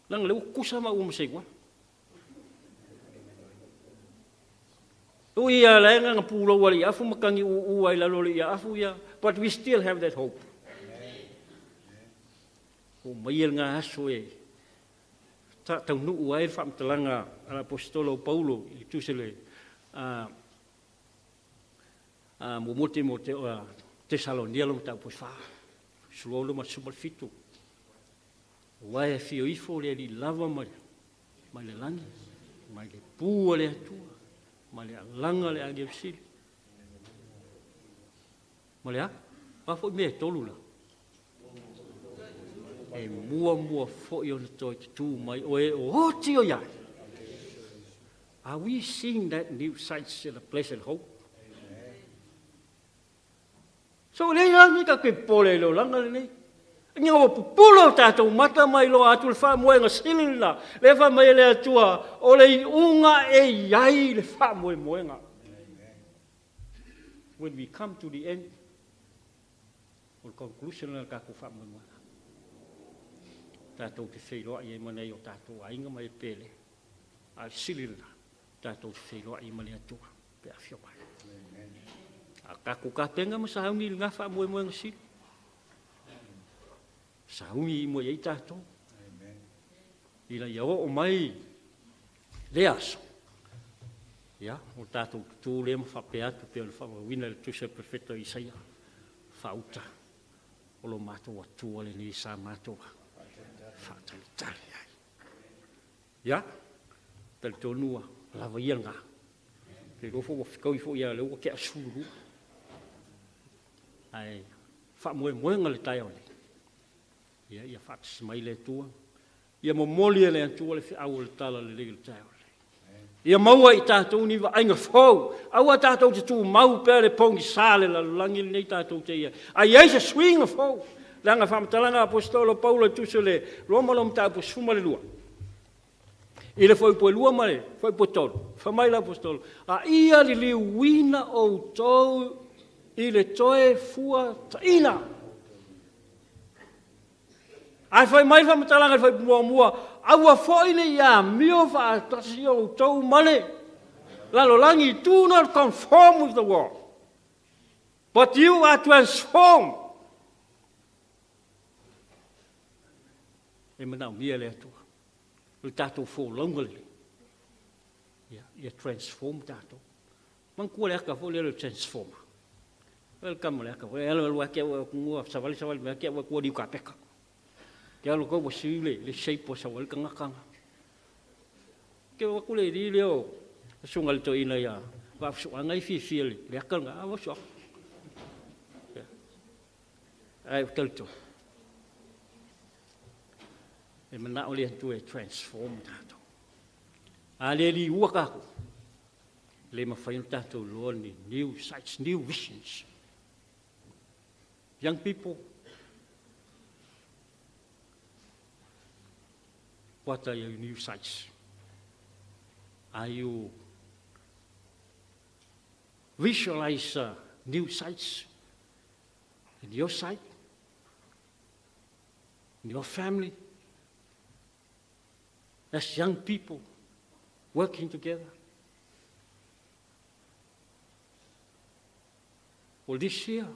Leaga lea ua tutusa maua ma Seuala. Ui ia la e na pulou i afu ma tagi uu ai lalo le ia afu ia, but we still have that hope. Oo mai lena aso e taunuu ai le faamatalaga a le Aposetolo o Paulo i tusi le muamua Timoteo Tesalonia lona mataupu e 4, 16 ma le 17. Aua e afio ifo le Alii lava mai, mai le lagi, mai le pu a le Atua, ma le alaga o le agelu sili. Ma le a? O a foi mea e tolu la? E muamua foi ona toe tutū mai o e o oti o ia. Are we seeing that new sights in a blessed hope? So leai la ni tatou popole i le olaga lenei. Ina ua pupula o tatou mata ma iloa atu le faamoega sili lena, lea fai mai e le Atua, o le iuga e i ai le faamoemoega. When we come to the end, o le conclusion lena o le tatou faamoemoega. Tatou te feiloai ai ma nai o tatou aiga ma e pele, a o le sili lena, tatou te feiloai ai ma le Atua pe a afio mai. A tatou tapena ma sauni i lena faamoemoega sili, sauni i ai tatou, ina ia oo mai lea aso, ia, o tatou tutū lea ma faapea atu pei ona faamauina i le Tusi a le Perofeta o Isaia, faauta o lo matou Atua lenei sa matou faatalitali ai. Ia, talitonu ua lava ia lena. Ou te iloa foi ua fetaui foi ia lea ua tea le 12. Ae faamoemoega le taeao nei. Ia, ia faatasi mai le Atua. Ia momoli e le Atua le feau o le tala lelei o le taeao nei. Ia maua i tatou ni vaaiga fou. Aua tatou te tumau pea le pogisa le lalolagi lenei tatou te i ai. A i ai se suiga fou, leaga faamatalaga a Aposetolo Paulo e tusi o le Roma lona mataupu 12, i le fuaiupu e 2 ma le fuaiupu e 3, fai mai le Aposetolo, a ia liliuina outou i le toe fuataina. Ae fai mai le faamatalaga i le fuaiupu muamua, aua foi ne i amio faatasi outou ma le lalolagi, do not conform with the world, but you are transformed. E manaomia e le Atua le tatou folauga lelei. Ia, ia transform tatou. Manatua le ata foi lea o le transformer. Welcome le ata foi. Alu alu ake au au savali savali mai ake au atu liu kapeka. Ke alu ko wasi le le shape o savali kanga kanga. Ke o aku le li le o sunga le toina ia va fusuanga i fiafia le le aka nga va fusuanga. Ai o talitonu. E manao le Atua e transform tatou. A le liua tatou, le mafai ona tatou iloa ni new sights, new visions. Young people, what are your new sights? Are you visualize new sights in your sight, in your family, as young people working together? Well, this year,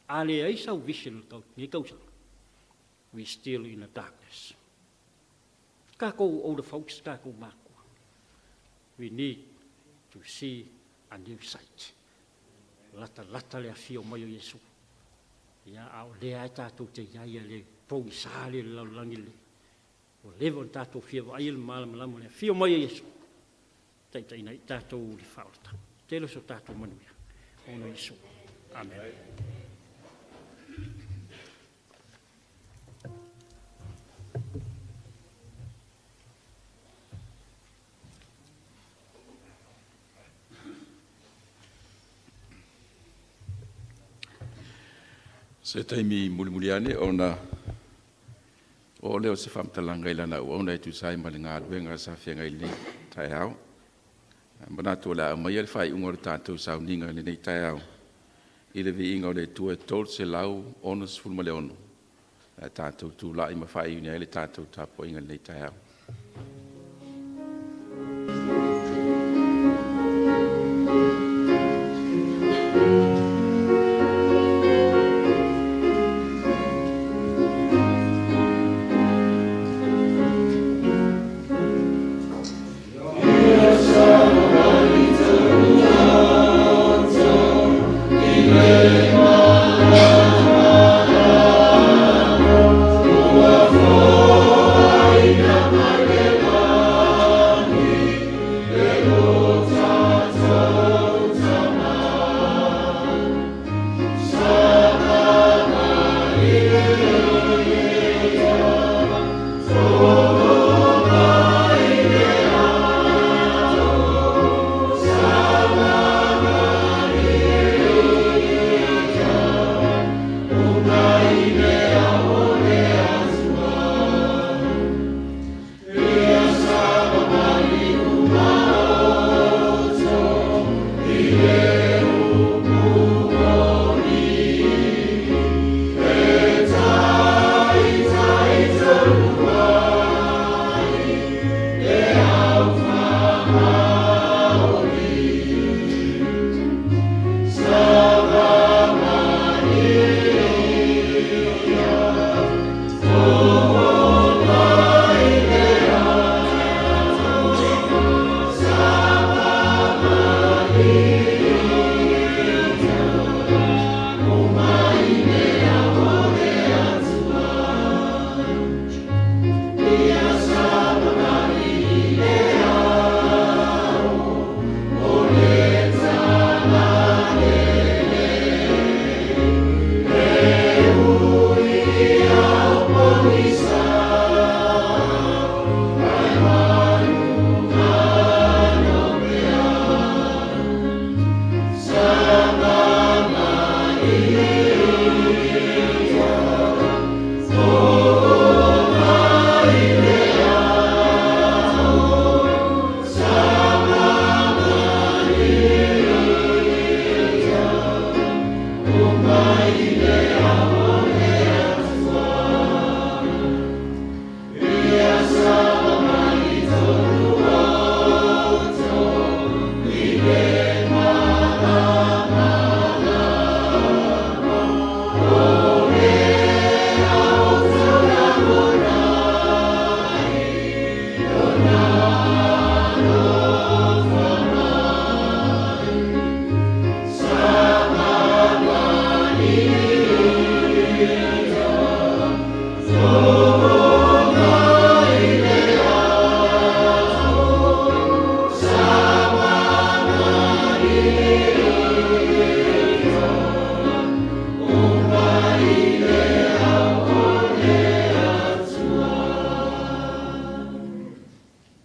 a leai sau vision o lenei tausaga, we still in the darkness. Tatou older folks, tatou matua, we need to see a new sight. Latalata le afio mai o Iesu. Ia, a o lea e tatou te iai a le pogisa le lalolagi le. Ua leva ona tatou fia vaaia le malamalama o le afio mai o Iesu. taitaiina ai tatou i le faaolataga. Tele so tatou manuia ona o Iesu. Amene. Se taimi mulimuli ane ona oo lea o se faamatalaga i lana auauna e tusa ai ma le galuega sa feagai i lenei taeao. Ae manatu o le a aumaia le faaiuga o le tatou sauniga i lenei taeao i le viiga o le Atua e 366, ae tatou tulai ma faaiuina ai le tatou tapuaiga i lenei taeao.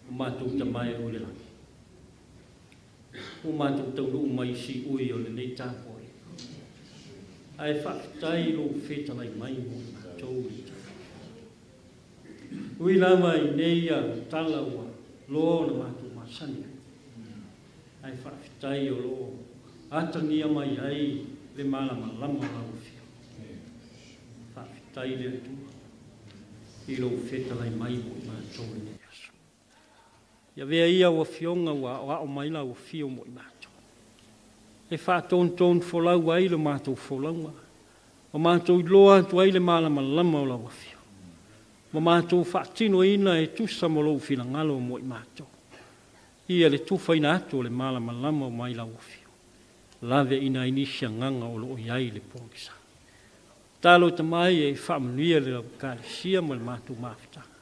O matou Tama e o i le lagi, ua matou taunuu mai i siui o lenei tapuaiga, ae faafetai i lou fetalai mai mo i matou i le taeao. Ui lava i nei tala ua loa ona matou masani ai, ae faafetai o lo o atagia mai ai le malamalama o lau Afioga. Faafetai le Atua i lou fetalai mai mo i matou i lenei aso. Ia avea ia au Afioga ua aoao mai lau Afio mo i matou, e faatonutonu folau ai le matou folauga, ma matou iloa atu ai le malamalama o lau Afio, ma matou faatinoina e tusa ma lou finagalo mo i matou. Ia le tufaina atu o le malamalama mai lau Afio, laveaiina ai nisi agaga o lo o i ai le pogisa. Tatalo Tama ia e faamanuia le lau Ekalesia ma le matou mafutaga.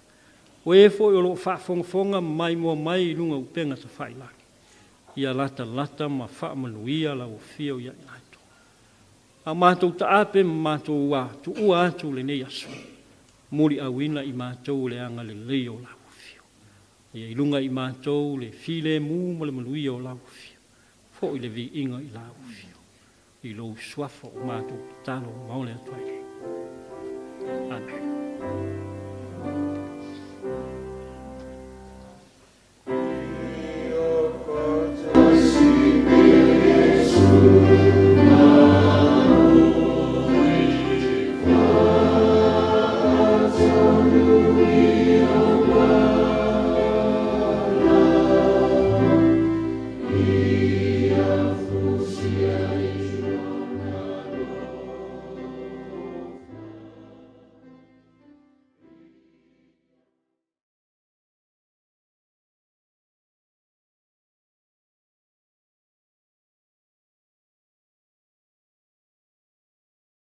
O e foi o lo o faafogafoga ma maimoa mai i luga o upega tafailagi. Ia latalata ma faamanuia lau afio ia i latou. A o matou taape ma matou tuua atu lenei aso, muliauina i matou le agalelei o lau afio. Ia i luga i matou le filemu ma le manuia o lau afio, foi le viiga i lau afio. I lou suafa o matou tatalo maole atu ai nei. Amen.